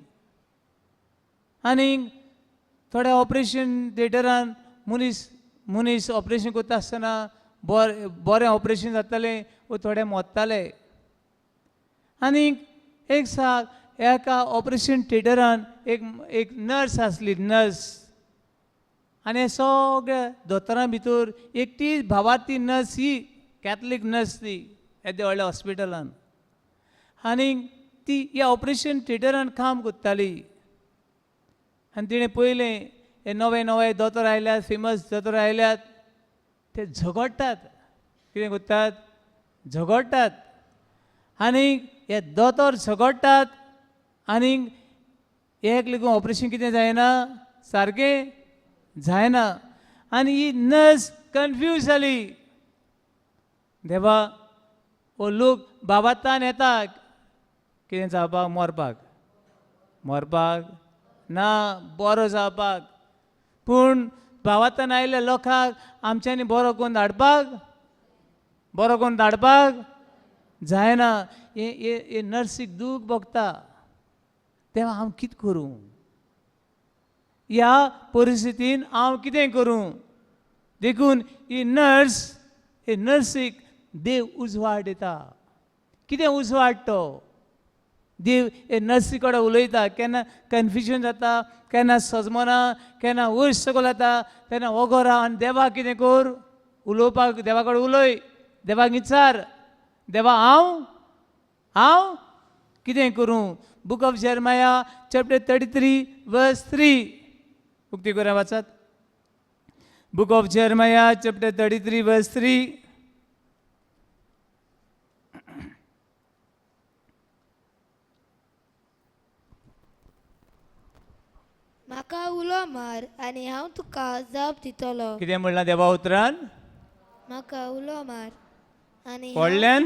आनी थोड्या ऑपरेशन थिएटरान मनीस मनीस ऑपरेशन करता आसतना बरें बरें ऑपरेशन जातालें वो थोडे मरताले. आनी एक साक एका ऑपरेशन थिएटरान एक एक नर्स आसली, नर्स. आनी हे सगळे दोतोरां भितर एकटीच भावार्थी नर्स ही, कॅथलीक नर्स ती येद्या व्हडल्या हॉस्पिटलान. आनी ती ह्या ऑपरेशन थिएटरान काम करताली. आनी तिणें पळयलें हे नवे नवे दोतोर आयल्यात, फेमस दोतोर आयल्यात, ते झगडटात. कितें करतात? झगडटात. आनी हे दोतोर झगडटात आनी एक लेगून ऑपरेशन कितें जायना, सारकें जायना. आनी ही नर्स कन्फ्यूज जाली. देवा, हो लोक बाबातान येता कितें जावपाक? मरपाक. मरपाक ना, बरो जावपाक. पूण भावातान आयिल्ल्या लोकांक आमच्यांनी बरो करून धाडपाक, बरो करून धाडपाक जायना. हे नर्सीक दूख भोगता. तेन्ना हांव कितें करूं? ह्या परिस्थितीन हांव कितें करूं? देखून ही नर्स, हे नर्सीक देव उजवाड दिता. कितें उजवाड तो? देव हे नर्सी कडेन उलयता. केन्ना कन्फ्युजन जाता, केन्ना सजमना, केन्ना वयर सकयल जाता, तेन्ना वगो राव आनी देवा कितें कर? उलोवपाक देवा कडेन उलय, देवाक विचार, देवा हांव हांव कितें करूं? Book of Jeremiah chapter 33 verse 3 उक्ती करा, वाचात. Book of Jeremiah chapter 33 verse 3. म्हाका उलो मार आनी हांव तुका जाप दितलो. कितें म्हणलां देवा उतरान? म्हाका उलो मार आनी व्हडल्यान?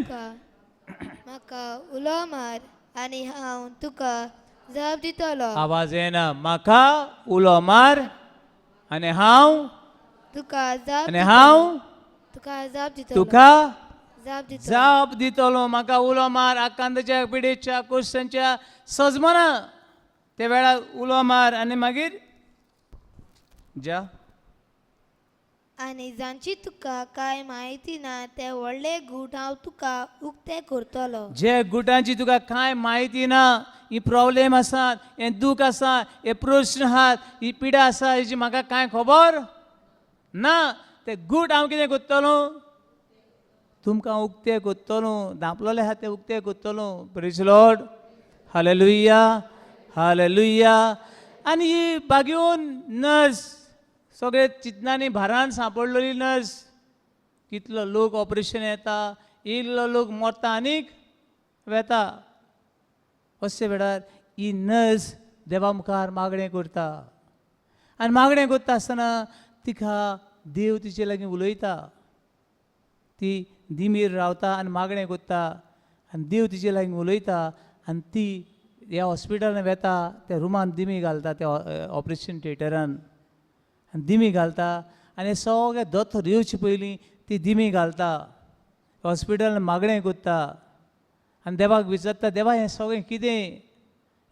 म्हाका उलो मार आनी हांव तुका जाप दितलो. आवाज येना. म्हाका उलो मार आनी हांव तुका जाप आनी हांव तुका जाप दितलो. तुका जाप दितलो. जाप दितलो. म्हाका उलो मार आकांताच्या, पिडेच्या, कोश्टांच्या सजमना ते वेळार उलो मार आनी मागीर ज्या. आनी जांची तुका कांय म्हायती ना ते व्हडले गूट हांव तुका उक्ते करतलो. जे गुटांची तुका कांय म्हायती ना, ही प्रॉब्लेम आसात, हें दूख आसा, हे प्रश्न आहात, ही पिडा आसा, हेजी म्हाका कांय खबर ना, ते गूट हांव कितें करतलो? तुमकां उक्ते करतलो. धांपलोले आहा ते उक्ते करतलो. प्रेज लॉर्ड, हालेलुया, हालेलुया. आनी ही बागेवन नर्स सगळे चिंतनांनी भारान सांपडलेली नर्स, कितलो लोक ऑपरेशन येता, इल्लो लोक मरता आनीक वेता. अशे वेळार ही नर्स देवा मुखार मागणें करता आनी मागणें करता आसतना तिका देव तिचे लागीं उलयता. ती दिमीर रावता आनी मागणें करता आनी देव तिचे लागीं उलयता आनी ती ह्या हॉस्पिटलान वेता, त्या रुमान दिमी घालता, त्या ऑपरेशन थिएटरान आनी दिमी घालता आनी सगळे दोतोर येवचे पयलीं ती दिमी घालता, हॉस्पिटलान मागणें करता आनी देवाक विचारता, देवा हें सगळें कितें,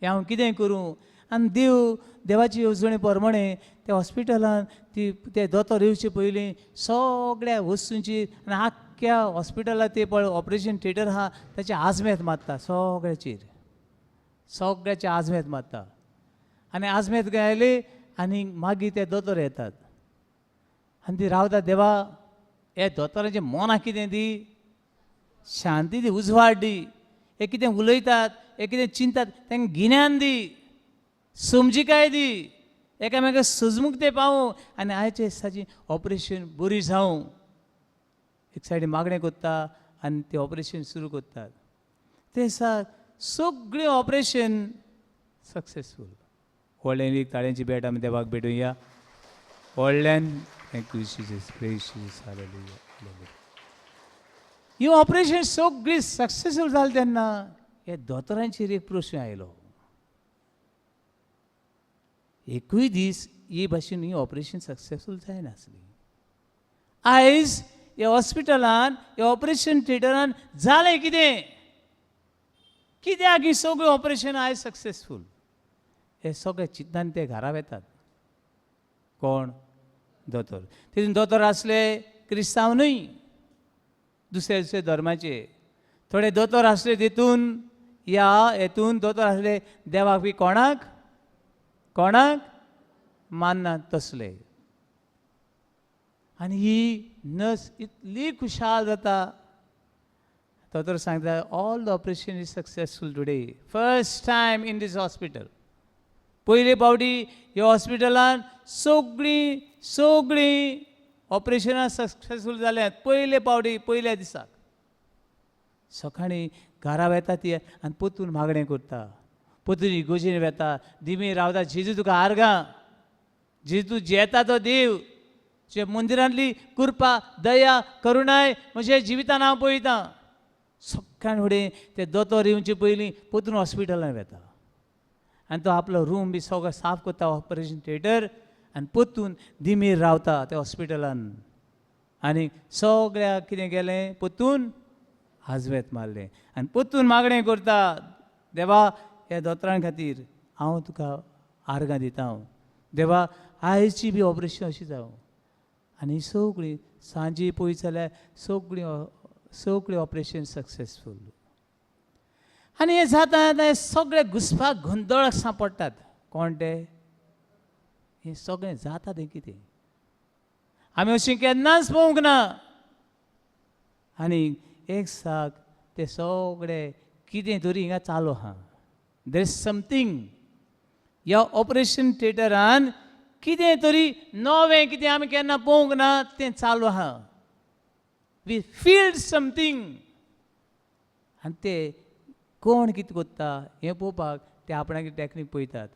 हें हांव कितें करूं? आनी देव देवाची येवजणे प्रमाणे त्या हॉस्पिटलान ती ते दोतोर येवचे पयलीं सगळ्या वस्तूंची आनी आख्ख्या हॉस्पिटलान ते पळय ऑपरेशन थिएटर आहा ताची आजमेत मारता, सगळ्याचेर सगळ्याचे आजमेत मारता आनी आजमेत आयली आनी मागीर ते दोतोर येतात आनी ती रावता, देवा हे दोतोरांचे मनाक कितें दी, शांती दी, उजवाड दी, हे कितें उलयतात, हे कितें चिंतात तांकां गिन्यान दी, समजिकाय दी, एकामेकाक सजमूक ते पावूं आनी आयचे दिसाची ऑपरेशन बरी जावं. एक सायडीन मागणें करता आनी तें ऑपरेशन सुरू करतात. ते दिसा सगळें ऑपरेशन सक्सेसफूल. व्हडल्यान एक ताळ्यांची भेट आमी देवाक भेटुया व्हडल्यान. Thank you Jesus, praise Jesus, hallelujah. He operation सगळीं सक्सेसफूल जालें तेन्ना हे दोतोरांचेर एक प्रश्न आयलो. एकूय दीस ही भाशेन ही ऑपरेशन सक्सेसफूल जायनासली. आयज ह्या हॉस्पिटलान ह्या ऑपरेशन थिएटरान जालें कितें, कित्याक ही सगळीं ऑपरेशन आयज सक्सेसफूल? हे सगळे चिंतनान ते घरा वेतात. कोण? दोतोर. तितून दोतोर आसले क्रिस्तांव न्हय, दुसरे दुसरे धर्माचे थोडे दोतोर आसले तितून, ह्या हेतून दोतोर आसले देवाक बी कोणाक कोणाक मानना तसले. आनी ही नर्स इतली खुशाल जाता. दोतोर सांगता, all the operation is successful today, first time in this hospital. पयले फावटी ह्या हॉस्पिटलान सगळीं सगळीं ऑपरेशनां सक्सेसफूल जाल्यात पयले फावटी, पयल्या दिसाक. सकाळीं घरा वेता ती आनी परतून मागणें करता, परतून इगोजेन वेता, दिमी रावता, जेजू तुका आर्गां, जेजू जेता तो देव, तुज्या मंदिरांतली कृपा दया करुणाय म्हज्या जिवितान हांव पळयतां. सकाळ फुडें ते दोतोर येवचे पयलीं परतून हॉस्पिटलान वेता आनी तो आपलो रूम बी सगळो साफ करता, ऑपरेशन थिएटर, आनी परतून दिमीर रावता त्या हॉस्पिटलान आनी सगळ्याक कितें केलें, परतून आजवेत मारलें आनी परतून मागणें करता, देवा ह्या दोतोरां खातीर हांव तुका आर्गां दिता, हांव देवा आयची बी ऑपरेशन अशी जावं. आनी सगळीं सांजे पळयत जाल्यार सगळीं सगळीं ऑपरेशन सक्सेसफूल. आनी हें जाता जाता हे सगळे घुसपाक गोंदळाक सांपडटात. कोण ते? हें सगळें जाता तें कितें आमी अशीं केन्नाच पळोवंक ना. आनी एक साक ते सगळे कितें तरी हिंगा चालू आहा, there is something. ह्या ऑपरेशन थिएटरान कितें तरी नवें कितें आमी केन्ना पळोवंक ना तें चालू आहा. We feel something. आनी ते कोण कितें करता हें पळोवपाक ते आपणागे टॅक्नीक पळयतात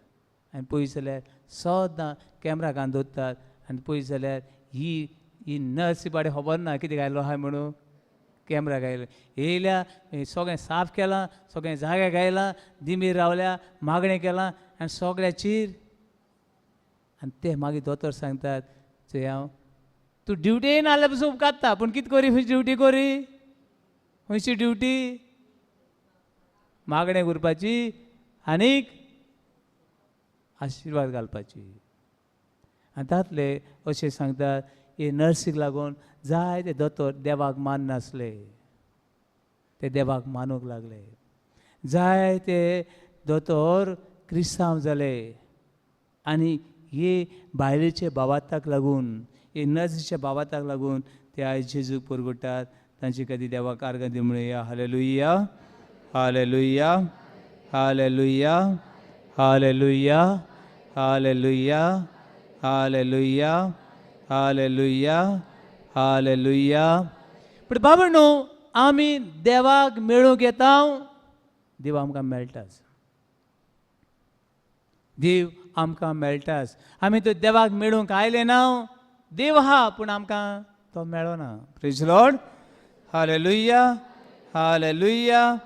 आनी पळयत जाल्यार सदां कॅमरा घालून दवरतात आनी पळयत जाल्यार ही ही नर्स बाडे खबर ना कितें घायलो आहा म्हणून कॅमरा घायलो, येयल्या सगळें साफ केलां, सगळें जाग्यार घायलां, दिमीर रावल्या, मागणें केलां आनी सगळ्याचेर. आनी ते मागीर दोतोर सांगतात, चोय हांव तूं ड्युटी नाल्यार पसून उपकारता, पूण कितें करी, ड्युटी करी. खंयची ड्युटी? मागणें करपाची आनीक आशिर्वाद घालपाची. आनी तातले अशें सांगतात, हे नर्सीक लागून जायते दोतोर देवाक माननासले, ते देवाक मानूंक लागले. जायते दोतोर क्रिस्तांव जाले आनी हे बायलेचे बाबाताक लागून, हे नर्सीच्या बाबाताक लागून ते आयज जेजूक परगटात. तांचे खातीर देवाक आर्गां दी म्हणया. Hallelujah, hallelujah, hallelujah, hallelujah, hallelujah, hallelujah, hallelujah, hallelujah. पूण बाबा न्हू, आमी देवाक मेळूंक येता, देव आमकां मेळटाच, देव आमकां मेळटाच. आमी तो देवाक मेळूंक आयले ना, देव आहा पूण आमकां तो मेळना. Praise Lord. Hallelujah, hallelujah,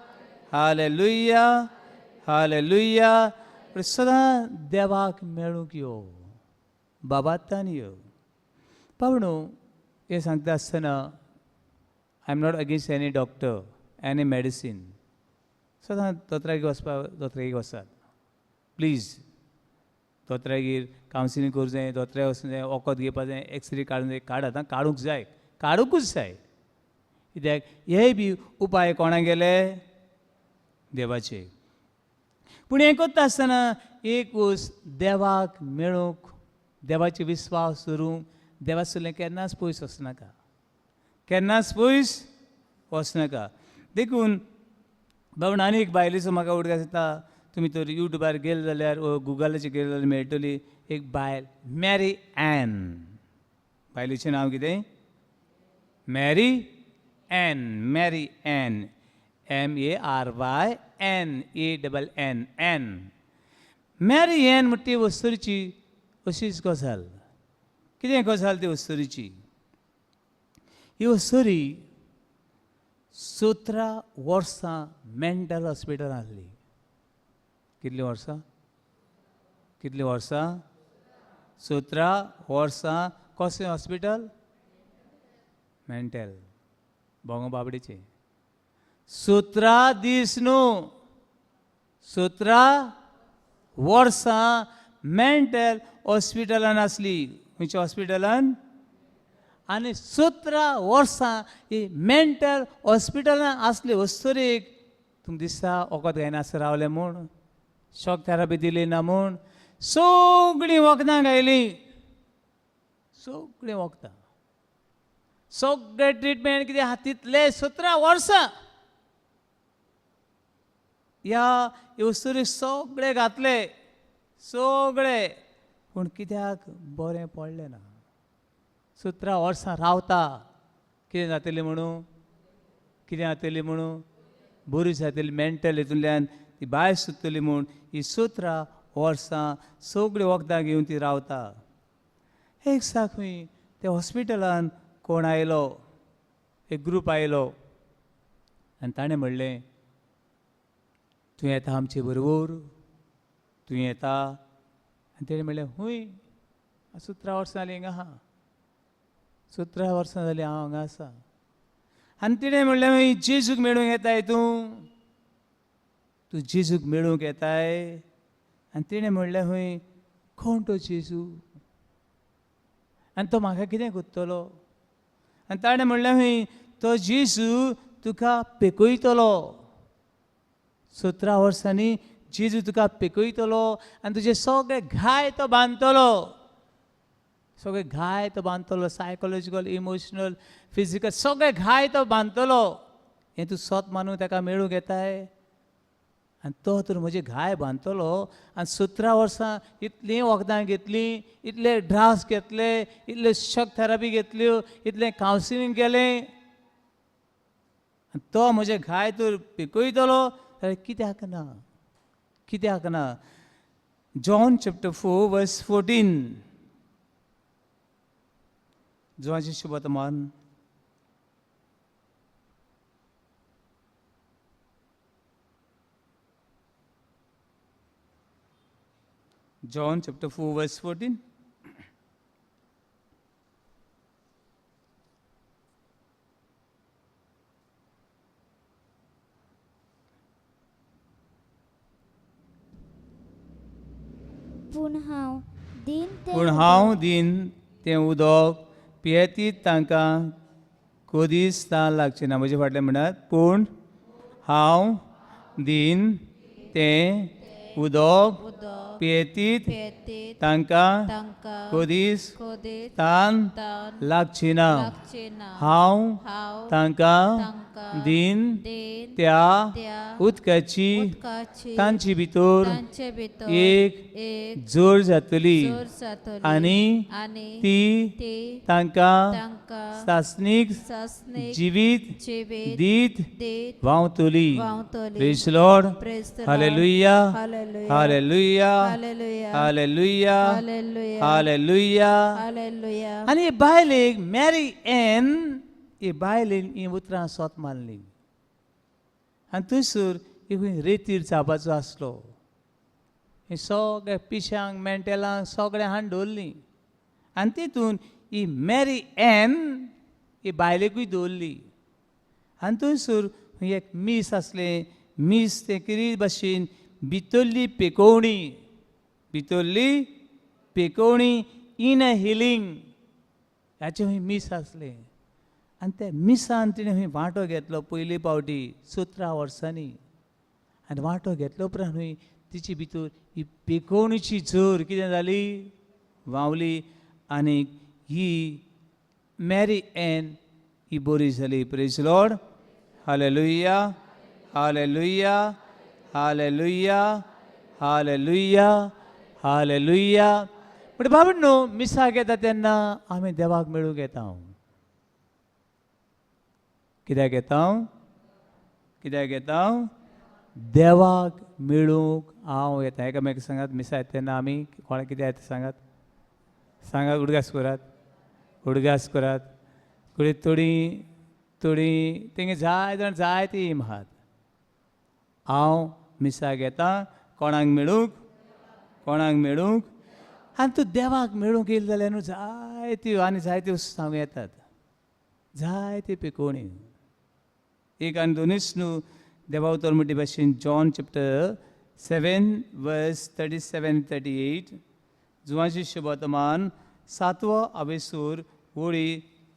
hallelujah, hallelujah. पूण सदां देवाक मेळूंक यो, बाबातान यो. बाबा हें सांगता आसतना I am not against any doctor, any medicine. सदां दोतोरागेर वचपाक, दोतोरागेर वचात प्लीज. दोतोरागेर कावन्सिलींग करूंक जाय, दोतोरागेर वचूंक जाय, वखद घेवपाक जाय, एक्सरे काडूंक जाय, काड आतां काडूंक जाय, काडुंकूच जाय. कित्याक हे बी उपाय कोणा गेले? देवाचे. पूण हें करता आसतना एक वस्त देवाक मेळूंक, देवाचे विस्वास दवरूंक, देवा सुरलें केन्नाच पयस वचनाका, केन्नाच पयस वचनाका. देखून बाबा आनी एक बायलेचो म्हाका उडगास येता. तुमी तर युट्यूबार गेले जाल्यार वो गुगलाचेर गेले जाल्यार मेळटली एक बायल, मॅरी एन. बायलेचें नांव कितें? Mary Ann. Mary Ann, M A R Y N A double N, N. Mary Ann म्हणटा ती वस्तुरीची अशीच गजाल. कितें गजाल ती वस्तुरीची? ही वस्तुरी 17 वर्सां मेंटल हॉस्पिटलांत आसली. कितलीं वर्सां? कितलीं वर्सां? 17 वर्सां. कसलें हॉस्पिटल? मेंटल, बोंगो बाबडीचें. 17 दीस न्हू, 17 वर्सां मेंटल हॉस्पिटलान आसली. खंयच्या हॉस्पिटलान? आनी 17 वर्सां ही मेंटल हॉस्पिटलान आसली वस्तुरीक. तुमकां दिसता वखद घेयनासतना रावलें म्हूण, शॉक थेरपी दिली ना म्हूण, सगळीं वखदां घायलीं, सगळीं वखदां, सगळें ट्रिटमेंट कितें आहा तितलें 17 वर्सां ह्या वस्तुरीक सगळे घातले, सगळे. पूण कित्याक बरें पडलें ना. 17 वर्सां रावता, कितें जातलें म्हणून, कितें जातलें म्हणून, बरी जातली मेंटल हितूंतल्यान ती भायर सुट्टली म्हूण ही 17 वर्सां सगळीं वखदां घेवन ती रावता. एक दिसा खंय त्या हॉस्पिटलान कोण आयलो, एक ग्रूप आयलो आनी ताणें म्हणलें, तूं येता आमचे बरोबर, तूं येता? आनी तेणें म्हणलें, हूंय, 17 वर्सां जालीं हिंगा आहा, 17 वर्सां जालीं हांव हांगा आसा. आनी तिणें म्हणलें, हूंय जेजूक मेळूंक येताय तूं, तूं जेजूक मेळूंक येताय? आनी तिणें म्हणलें, हूंय. कोण तो जेजू आनी तो म्हाका कितें करतलो? आनी ताणें म्हणलें, हूंय, तो जेजू तुका पेकयतलो. 17 वर्सांनी जेजू तुका पेकयतलो आनी तुजे सगळे घाय तो बांदतलो, सगळे घाय तो बांदतलो, सायकोलॉजिकल, इमोशनल, फिजिकल सगळे घाय तो बांदतलो. हें तूं सत मानून ताका मेळूंक येताय? आनी तो तर म्हजे घाय बांदतलो. आनी 17 वर्सां इतलीं वखदां घेतलीं, इतले ड्राग्स घेतले, इतले शॉक थेरपी घेतल्यो, इतलें कावन्सिलींग केलें, आनी तो म्हजे घाय तर पिकयतलो जाल्यार कित्याक ना, कित्याक ना? जॉन चॅप्टर 4 वर्स 14, जोवाचे शुभवर्तमान. John chapter 4 verse 14. पूण हांव दीन तें पूण हांव दीन तें उदक पियेतीत तांकां कदीच तान लागचें ना. म्हजे फाटल्यान म्हणटात, पूण हांव दीन तें उदक पियेतीत तांकां कदीच तान लागची ना. हांव तांकां दीन त्या उदकाची तांचे भितर एक जोर जातली आनी ती तांकां सासणीक जिवीत दीत व्हांवतली. Praise Lord. Hallelujah. Hallelujah. Hallelujah. Hallelujah. आनी हे बायलेक मॅरी एन हे बायलेन हीं उतरां सोत मारलीं आनी थंयसर एक रेतीर जावपाचो आसलो. हे सगळे पिशांक मेंटेलांक सगळें हाडून दवरलीं आनी तितून ही मॅरी एन ही बायलेकूय दवरली. आनी थंयसर एक मीस आसलें. मीस तें कितें भाशेन भितरली पेकोवणी, भितरली पेकोवणी इन अ हिलींग हाचें खंय मीस आसलें. आनी त्या मिसान तिणें खंय वांटो घेतलो पयले पावटी 17 वर्सांनी. आनी वांटो घेतलो उपरांत खंय तिचे भितर ही पेकोवणीची जोर कितें जाली, व्हांवली आनी ही मॅरी एन ही बरी जाली. Praise Lord. Hallelujah. Hallelujah. Hallelujah. Hallelujah. Hallelujah. पूण बाबा न्हू मिसाक येता तेन्ना आमी देवाक मेळूंक येता. कित्याक येता? कित्याक येता? देवाक मेळूंक हांव येता. एकामेका सांगात, मिसा येता तेन्ना आमी कोणाक कित्याक येता सांगात, सांगात, उडगास करात, उडगास करात. थोडी थोडी थोडी तेंगे जाय जाण जाय ती आहात. हांव मिसाक येता कोणाक मेळूंक, कोणाक मेळूंक. आनी तूं देवाक मेळूंक येयलें जाल्यार न्हू जायत्यो आनी जायत्यो सांगू येतात, जायत्यो पिकोवणी. एक आनी दोनूच न्हू देवा उतर म्हणटे भाशेन जॉन चॅप्टर 7 वर्स 37 38 जुवांची शुभवर्तमान 7वो आवेसूर वळी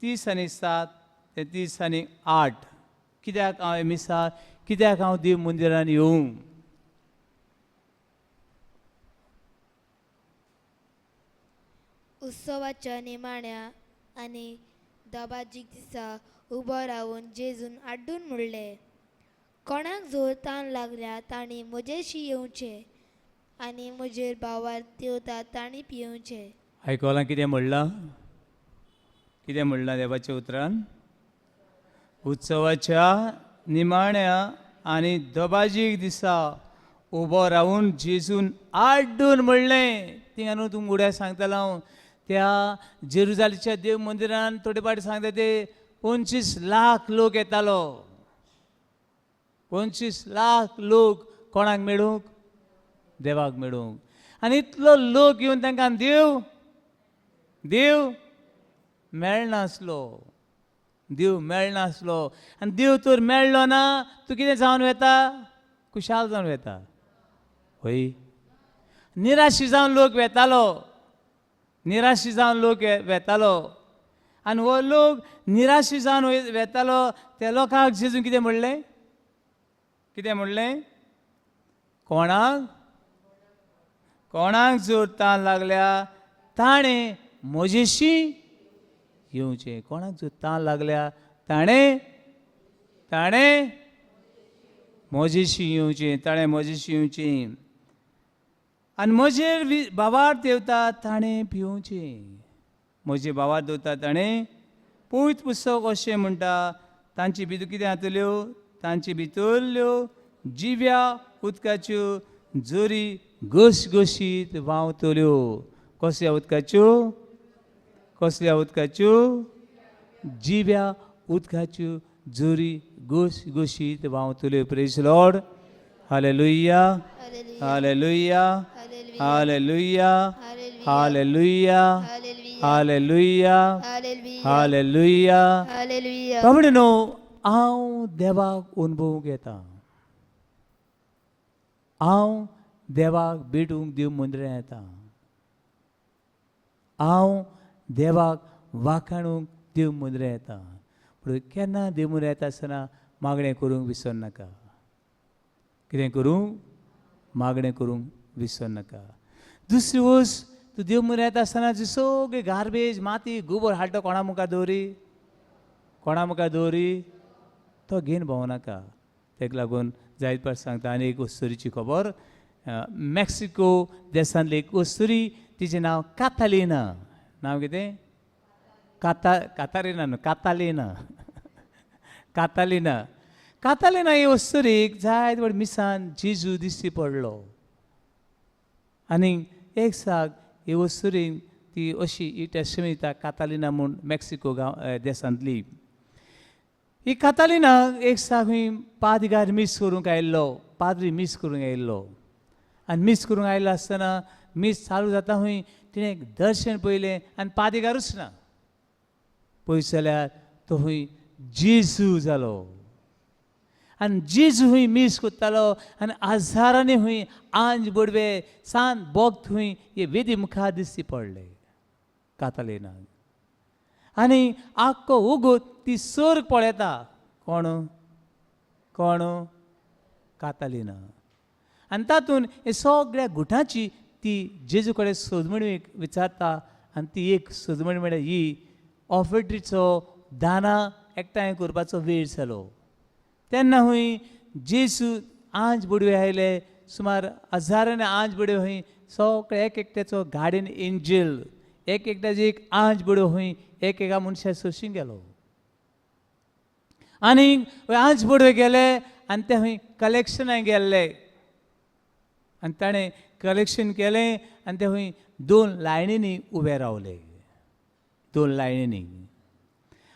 30 आनी 7 ते 30 आनी 8. कित्याक हांव मिसाक, कित्याक हांव देव मंदिरान येवं? उत्सवाच्या निमाण्या आनी दबाजीक दिसा उबो रावन जेजून आड्डून म्हणलें, कोणाक जोर तान लागल्या तांणी म्हजेशी येवचें आनी म्हजेर भावार तेवता तांणी पियेवचें. आयकलां कितें म्हणलां? कितें म्हणलां देवाच्या उतरान? उत्सवाच्या निमाण्या आनी दबाजीक दिसा उबो रावन जेजून आड्डून म्हणलें. थिंगा न्हू तुमकां उड्या सांगतलो हांव, त्या जेरुजालीच्या देव मंदिरान थोडे फावटी सांगता ते 25 लाख लोक येतालो. 25 लाख लोक कोणाक मेळूंक? देवाक मेळूंक. आनी इतलो लोक येवन तांकां देव देव मेळनासलो, देव मेळनासलो. आनी देव तर मेळ्ळो ना तूं कितें जावन वता? खुशाल जावन वता. हय, निराशी जावन लोक वेतालो, निराशी जावन लोक वेतालो. आनी हो लोक निराशी जावन वेतालो त्या लोकांक जेजून कितें म्हणलें? कितें म्हणलें? कोणाक कोणाक जर तान लागल्या ताणें म्हजेशी येवचें. कोणाक जर तान लागल्या ताणें ताणें म्हजेशी येवचें, ताणें म्हजेशी येवचें. आनी म्हजेर भावार्थ देवता ताणें पिवचें. म्हजे भावार्थ देवता ताणें. पवित्र पुस्तक अशें म्हणटा, तांची भितर कितें जातल्यो? तांचे भितरल्यो जिव्या उदकाच्यो जोरी घसघशीत व्हांवतल्यो. कसल्या उदकाच्यो? कसल्या उदकाच्यो? जिव्या उदकाच्यो जोरी घसघशीत व्हांवतल्यो. Praise Lord. Hallelujah. Hallelujah. Hallelujah. Hallelujah. Hallelujah. Hallelujah. बाबडे न्हू हांव देवाक अनुभवूंक येता. हांव देवाक भेटूंक देव मंदिरांत येता. हांव देवाक वाखाणूंक देव मुद्रे येता. पूण केन्ना देव मुद्रे येता आसतना मागणें करूंक विसर नाका. कितें करूं? मागणें करूंक विसर नाका. दुसरी वस्त, तूं देव मुद्रे येता आसतना जी सगळी गार्बेज माती गोबर हाडटा कोणा मुखार दवरी, कोणा मुखार दवरी, तो घेवन भोंवनाका. ताका लागून जायत पाट सांगता. आनी एक अस्तुरीची खबर, मेक्सिको देशांतली एक अस्तुरी, तिचें नांव कातालिना. नांव कितें? कातारिना न्हू, कातालिना. कातालिना. कातालिना ही अस्तुरीक जायत व्हड मिसान जेजू दिश्टी पडलो. आनी एक साक ही अस्तुरीक ती अशी ही टेस्टमेंट दिता, कातालिना म्हूण मेक्सिको गांव देशांतली ही कातालिना एक साक खंय पादगार मीस करूंक आयिल्लो, पाद्री मीस करूंक आयिल्लो. आनी मीस करूंक आयिल्लो आसतना मीस चालू जाता खंय तिणें एक दर्शन पळयलें आनी पादिगारूच ना. पळयत जाल्यार तो खंय जेजू जालो. आनी जेजू खंय मीस करतालो आनी हजारांनी खंय आंज बडवे सान बोक्त खंय हे वेदी मुखार दिश्टी पडले कातालिनाक. आनी आख्खो उगत ती सर्ग पळयता. कोण? कोण? कातालिना. आनी तातूंत हे सगळ्या गुटाची ती जेजू कडेन सोदमणी विचारता. आनी ती एक सोदमणी म्हळ्यार ही ऑफेट्रीचो दानां एकठांय करपाचो वेळ जालो. तेन्ना खंय जेजू आंज बडवे आयले, सुमार हजारांनी आंज बडवे खंय सगळे एक एकट्याचो गार्डियन एंजल, एक एकट्याची एक आंज बडवे खंय एक एका मनशा सोशीं गेलो. आनी आंज बडवे गेले आनी ते खंय कलेक्शनाक गेल्ले. आनी ताणें कलेक्शन केलें आनी ते खंय दोन लायनींनी उबे रावले. दोन लायनींनी.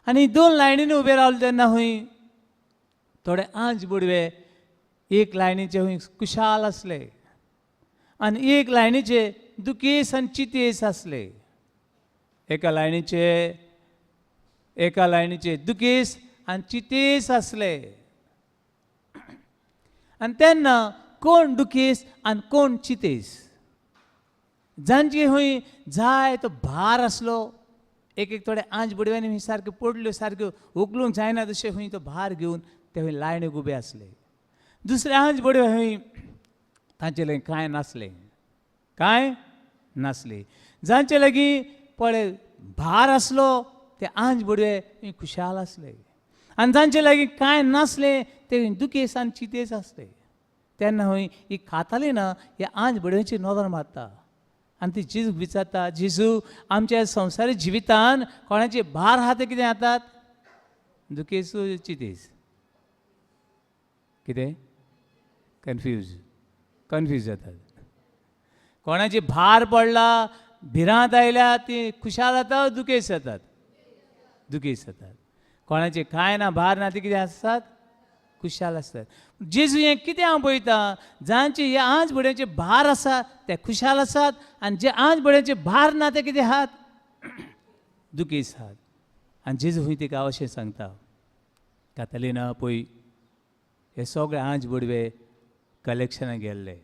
आनी दोन लायनींनी उबे रावले तेन्ना खंय थोडे आंज बडवे एक लायनीचे खंय कुशाल आसले आनी एक लायनीचे दुखेस आनी चितेस आसले. एका लायनीचे दुखेस आनी चितेस आसले. आनी तेन्ना कोण दुखेस आनी कोण चितेस, जांचे खंय जाय तो भार आसलो. एक एक थोडे आंज बडव्यांनी खंय सारक्यो पडल्यो, सारक्यो उखलूंक जायना तशें खंय तो भार घेवन ते खंय लायनीक उबे आसले. दुसरे आंज बडवे खंय तांचे लागीं कांय नासलें, कांय नासलें. जांचे लागीं पळय भार आसलो ते आंज बडवे खंय खुशाल आसले आनी जांचे लागीं कांय नासलें ते दुखेस आनी चितेस आसले. तेन्ना खंय ही कातालिना ह्या आंज बडव्यांची नदर मारता आनी ती जेजूक विचारता, जेजू आमच्या संवसारी जिवितान कोणाचे भार आहा ते कितें जातात? दुखेस चितेस. कितें? कन्फ्यूज, कन्फ्यूज जातात. कोणाचे भार पडला, भिरांत आयल्या ती खुशाल जाता, दुखेस जातात, दुखेस जातात. कोणाचे कांय ना, भार ना, ती कितें आसतात? खुशाल आसतात. जेजू हें कितें हांव पळयता, जांचे हे आंज बड्यांचे भार आसा ते खुशाल आसात आनी जे आंज बड्यांचे भार ना ते कितें आहात? दुखेस आहात. आनी जेजू खंय तिका अशें सांगता, कातालिना पळय हे सगळे आंज बडवे कलेक्शनाक गेल्ले,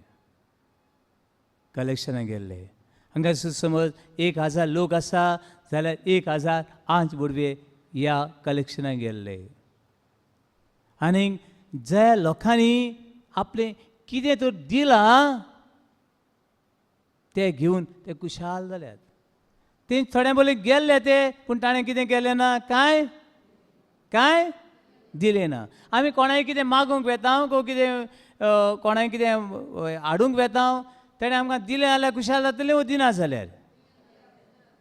कलेक्शनाक गेल्ले. हांगा समज 1000 लोक आसा जाल्यार 1000 आंज बडवे ह्या कलेक्शनाक गेल्ले. आनी ज्या लोकांनी आपलें कितें तर दिलां ते घेवन ते खुशाल जाल्यात. ते थोड्या बोले गेल्ले ते, पूण ताणें कितें केलें ना, कांय कांय दिलें ना. आमी कोणाय कितें मागूंक वेता को कितें कोणाय कितें हाडूंक वेता, तेणें आमकां दिलें जाल्यार खुशाल जातलें वो दिना जाल्यार,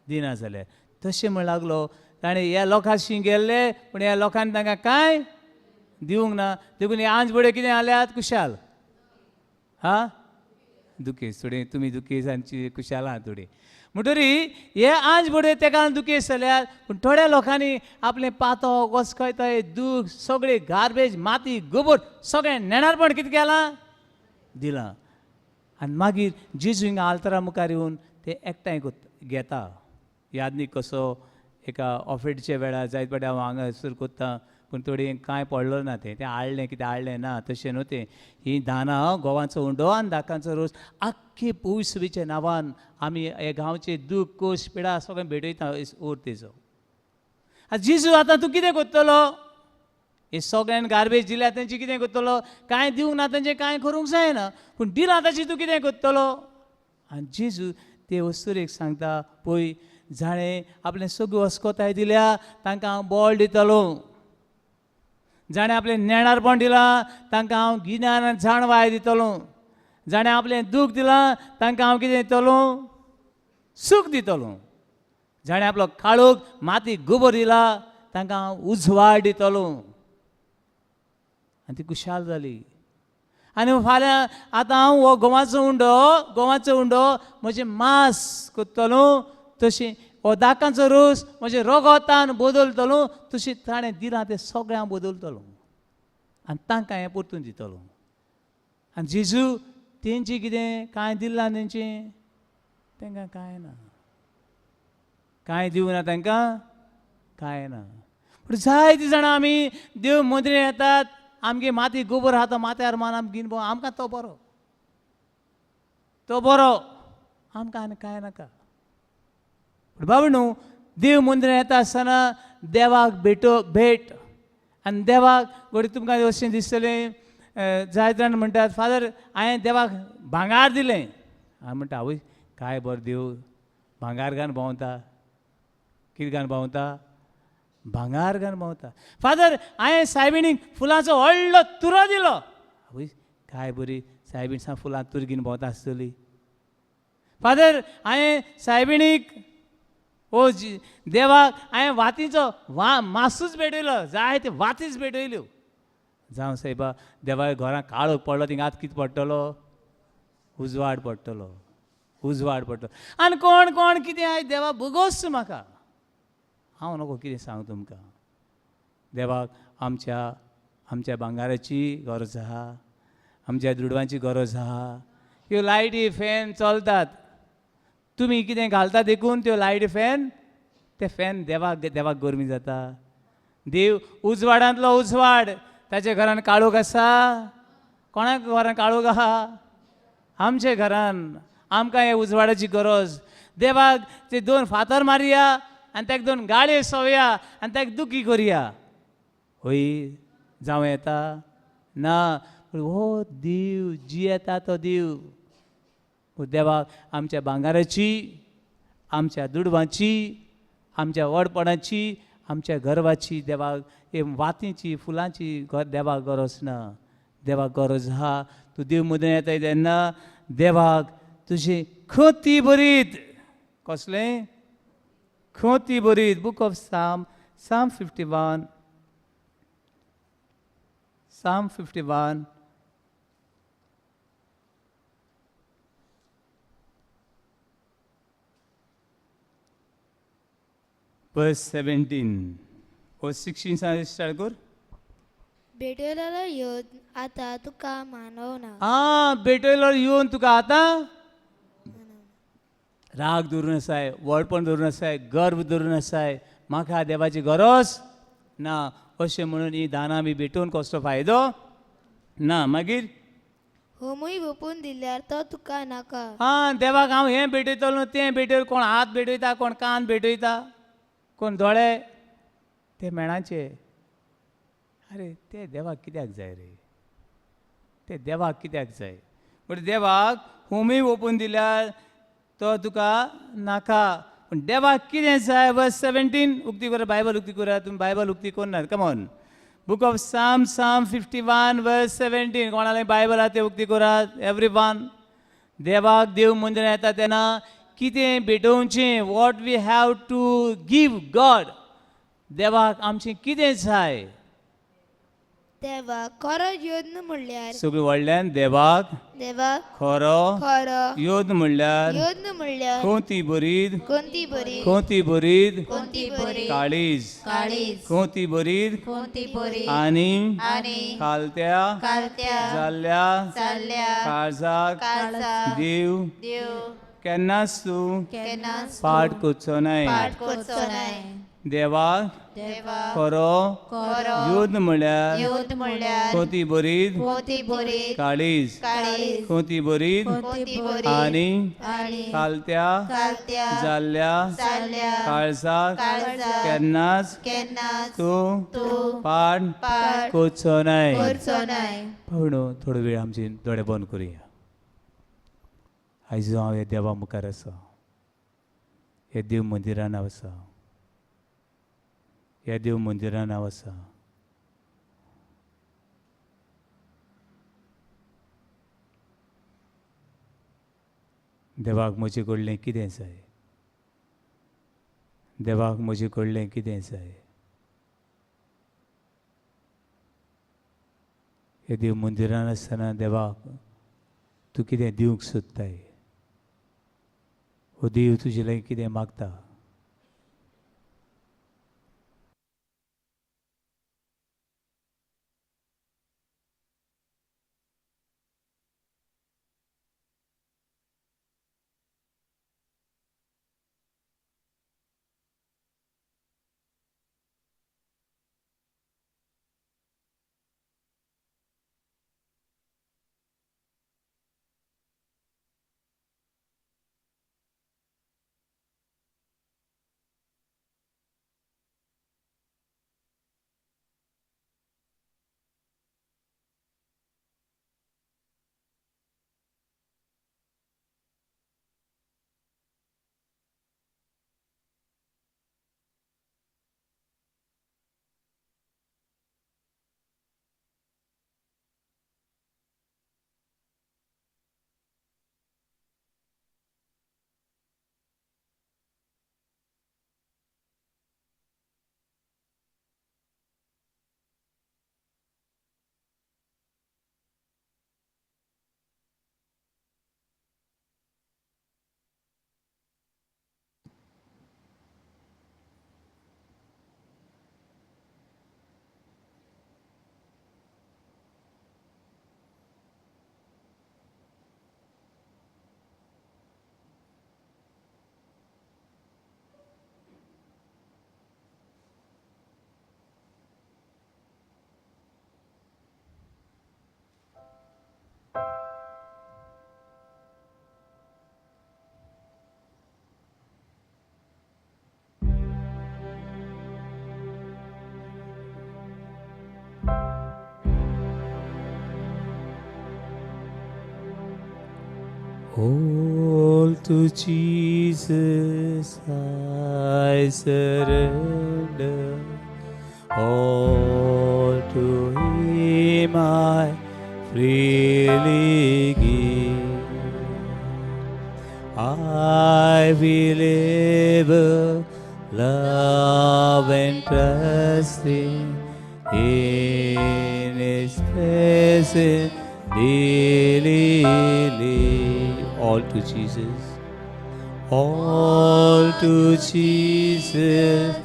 दिना जाल्यार. तशें म्हण लागलो ताणें ह्या लोकांशी गेल्ले, पूण ह्या लोकांनी तांकां कांय दिवंक ना, देखून हे आंज बडे कितें जाल्यात? खुशाल. हा दुखेस थोडी, तुमी दुखेस आनी खुशाल आहा थोडी. म्हणटरी हे आंज बडे तेका दुखेस जाल्यार, पूण थोड्या लोकांनी आपलें पातो वस्कयतय दूख सगळें गार्बेज माती गोबर सगळें नेणारपण कितें केलां? दिलां. आनी मागीर जेजू हिंगा आल्तरा मुखार येवन ते एकठांय घेता. यादनीक कसो एका ऑफिडच्या वेळार जायत फावटी हांव हांगासर कोत्ता, पूण थोडी कांय पडलो ना तें, तें आडलें कितें आडलें ना तशें न्हू तें. ही दानां गोवाचो उंडो आनी दाकांचो रोस आख्खे पुर्सुबीच्या नांवान आमी हे गांवचे दूख कोश पिडा सगळें भेटयता ओर तेजो. आतां जेजू आतां तूं कितें करतलो? हे सगळ्यान गार्बेज दिल्या तेंची कितें करतलो? कांय दिवंक ना तेंचें कांय करूंक जायना, पूण दिलां ताची तूं कितें करतलो? आनी जेजू ते अस्तुरेक सांगता, पळय जाणें आपलें सगळ्यो अस्कोताय दिल्या तांकां हांव बळ दितलो, जाणें आपलें नेणारपण दिलां तांकां हांव गिन्यान आनी जाणवाय दितलो, जाणें आपलें दूख दिलां तांकां हांव कितें दितलो? सूख दितलो, जाणें आपलो काळोख माती गोबर दिला तांकां हांव उजवाड दितलो. आनी ती खुशाल जाली. आनी फाल्यां आतां हांव हो गोवाचो उंडो, गोवाचो उंडो म्हजें मांस करतलो, तशें हो दाकांचो रोस म्हजें रोगोतान बदलतलो, तशें ताणें दिलां तें सगळें हांव बदलतलो आनी तांकां हें परतून दितलो. आनी जेजू तेंची कितें कांय दिलां तेंचें? तांकां कांय ना, कांय दिवना ना तांकां, कांय ना. पूण जायतीं जाणां आमी देव मंदिरां येतात, आमगे माती गोबर आहा तो माथ्यार मान आमकां घेवन आमकां तो बरो, तो बरो, आमकां आनी कांय नाका. पूण बाबा न्हू देव मंदिरां येता आसतना देवाक भेटो भेट आनी देवाक घडये तुमकां अशें दिसतलें, जायते जाण म्हणटात फादर हांवें देवाक भांगार दिलें. हांव म्हणटा आवय काय बरो देव, भांगार घालून भोंवता. कितें घालून भोंवता? भांगार घालून भोंवता. फादर हांवें सायबिणीक फुलांचो व्हडलो तुरो दिलो. आवय काय बरी सायबीण सा फुलां तुर घेवन भोंवता आसतली. फादर हांवें सायबिणीक ओ देवाक हांवें वातीचो वा मासूच भेटयलो, जायते वातीच भेटयल्यो. जावं सायबा देवा घरांत काळोख पडलो थिंगा आतां कितें पडटलो? उजवाड पडटलो, उजवाड पडटलो. आनी कोण कोण कितें आयज देवा भोगोस म्हाका, हांव नको कितें सांगू तुमकां. देवाक आमच्या आमच्या भांगाराची गरज आहा, आमच्या दुडवांची गरज आहा. ह्यो लायटी फॅन चलतात, तुमी कितें घालता देखून त्यो लायटी फॅन, ते फॅन देवाक देवाक गरमी जाता. देव उजवाडांतलो उजवाड, ताच्या घरान काळोख आसा? कोणाक घरान काळोख आहा? आमच्या घरान. आमकां हे उजवाडाची गरज. देवाक ते दोन फातर मारया आनी ताका दोन गाळयो सोवया आनी ताका दुखी करया, हय जावं येता ना? पूण हो देव जियेता तो देव. देवाक आमच्या भांगाराची, आमच्या दुडवांची, आमच्या व्हडपणाची, आमच्या गर्वाची देवाक हे वातींची फुलांची देवाक गरज ना. देवाक गरज आहा तूं देव मदीं येताय तेन्ना देवाक तुजी खती बरीत. कसलें खती बरीत? Book of Psalm, Psalm 51, Psalm 51 verse 17 or 16 start कर. भेटयलेलो येवन आतां तुका मानवना. आं भेटयलो येवन तुका आतां राग धरून आसाय, व्हडपण धरून आसाय, गर्व धरून आसाय, म्हाका देवाची गरज ना अशें म्हणून ही दानां बी भेटून कसलो फायदो ना. मागीर होमूय वोपून दिल्यार तो तुका नाका. आं देवाक हांव हें भेटयतलो तें भेटयतलो, कोण हात भेटयता, कोण कान भेटयता, कोण दोळे, ते मेणाचे. अरे ते देवाक कित्याक जाय रे? ते देवाक कित्याक जाय? पूण देवाक होमूय ओपून दिल्यार तो तुका नाका. पूण देवाक कितें जाय? वर्स 17 उक्ती करा, बायबल उक्ती करा, तुमी बायबल उक्ती करनात. Come on, book of Psalm, Psalm 51 verse 17. कोणालें Bible आहा तें उक्ती करात, एवरी वन. देवाक देव मंदिरां येता तेन्ना कितें भेटोवचें? What we have to give God. देवाक आमचें कितें जाय? देवाक खरो यत्न म्हणल्यार, सगळीं व्हडल्यान, देवाक देवाक खरो खरो योद म्हणल्यार यत्न म्हणल्यार कोती बरीद, कोणती बरी, कोती बरीद, कोणती बरी, काळीज, काळीज, कोती बरीद कोणती बरी आनी आनी खालत्या खालत्या जाल्ल्या जाल्ल्या काळजाक काळजाक देव देव केन्नाच तूं केन्नाच पाठ करचो नाय. पाठ करचो नाय. देवा खरो युद्ध म्हळ्यार युद्ध म्हणल्यार कोती बरीत कोती बरीत काळीज काळीज कोती बरीत कोती बरीत आनी आनी कालत्या कालत्या जाल्ल्या जाल्ल्या काळजाक काळजाक केन्नाच केन्नाच तूं तूं पाड पाड कोचो नाय. करचो नाय. पावणो थोडो वेळ आमचे दोळे बंद करुया. आयज हांव ह्या देवा मुखार आसा, ह्या देव मंदिरान हांव आसा, ह्या देव मंदिरान हांव आसा. देवाक म्हजे कडलें कितें जाय, देवाक म्हजे कडलें कितें जाय. हे देव मंदिरान आसतना देवाक तूं कितें दिवंक सोदताय, हो देव तुजे लागीं कितें मागता. All to Jesus I surrender, all to Him I freely give. I will ever love and trust Him in His presence daily live. All to Jesus, all to Jesus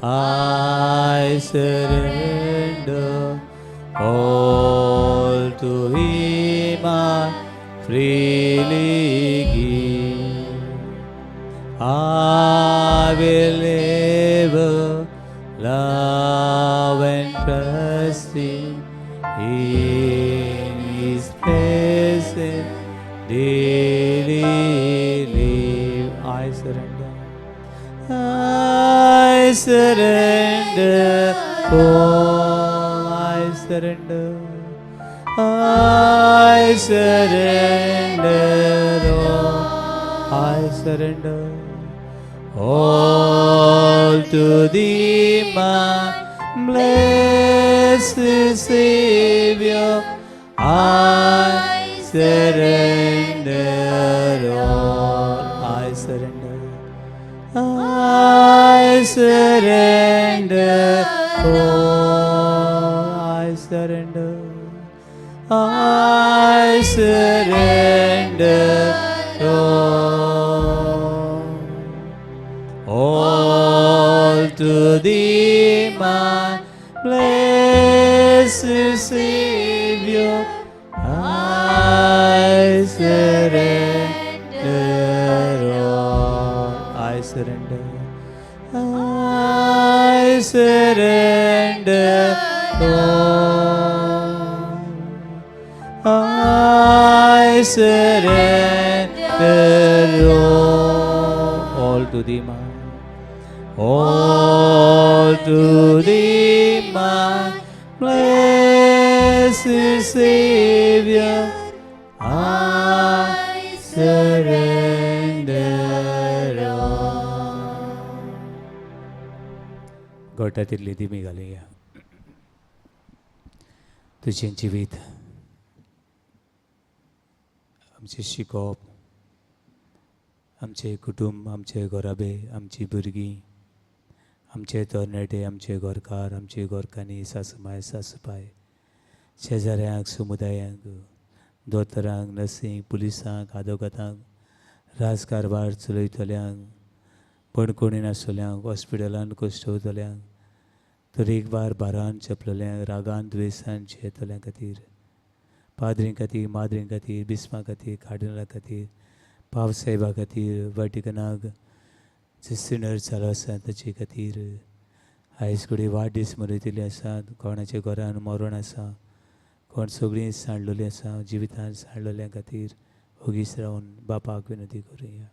I surrender, all to Him I freely give. I will ever love and trust Him in His presence daily live. I surrender, I surrender, oh I surrender, I surrender, oh I surrender, all to Thee, my blessed Savior, I surrender all. I surrender, I surrender all. I surrender, I surrender all. All to Thee, my blessed Savior, I surrender all. I surrender, I all. I surrender all to thee, my, all to thee, my blessed Savior. I surrender all. गोटा तितली दिमी घालुया. तुजें जिवीत, आमचें शिकोवप, आमचें कुटुंब, आमचे घराबे, आमची भुरगीं, आमचे तरणाटे, आमचे घरकार, आमची घरकान्नी, सासूमाय, सासूपाय, शेजाऱ्यांक, समुदायांक, दोतोरांक, नर्सींक, पुलिसांक, आदोगातांक, राजकारभार चलयतल्यांक, बणकोणी आसतल्यांक, हॉस्पिटलान कश्टवतल्यांक, तरेकवार भारान चेपलेल्यांक, रागान द्वेसान जियेतल्यां खातीर, पाद्रीं खातीर, माद्रीं खातीर, बिस्पां खातीर, कार्डिनला खातीर, पावसाहेबा खातीर, वाटिकनाक जे सिनर चालू आसा ताचे खातीर, आयज कडेन वाडदीस मनयतली आसात, कोणाच्या घरान मरण आसा, कोण सगळीं सांडलेलीं आसा, जिवितान सांडलेल्या खातीर ओगीच रावन बापाक विनंती करुया.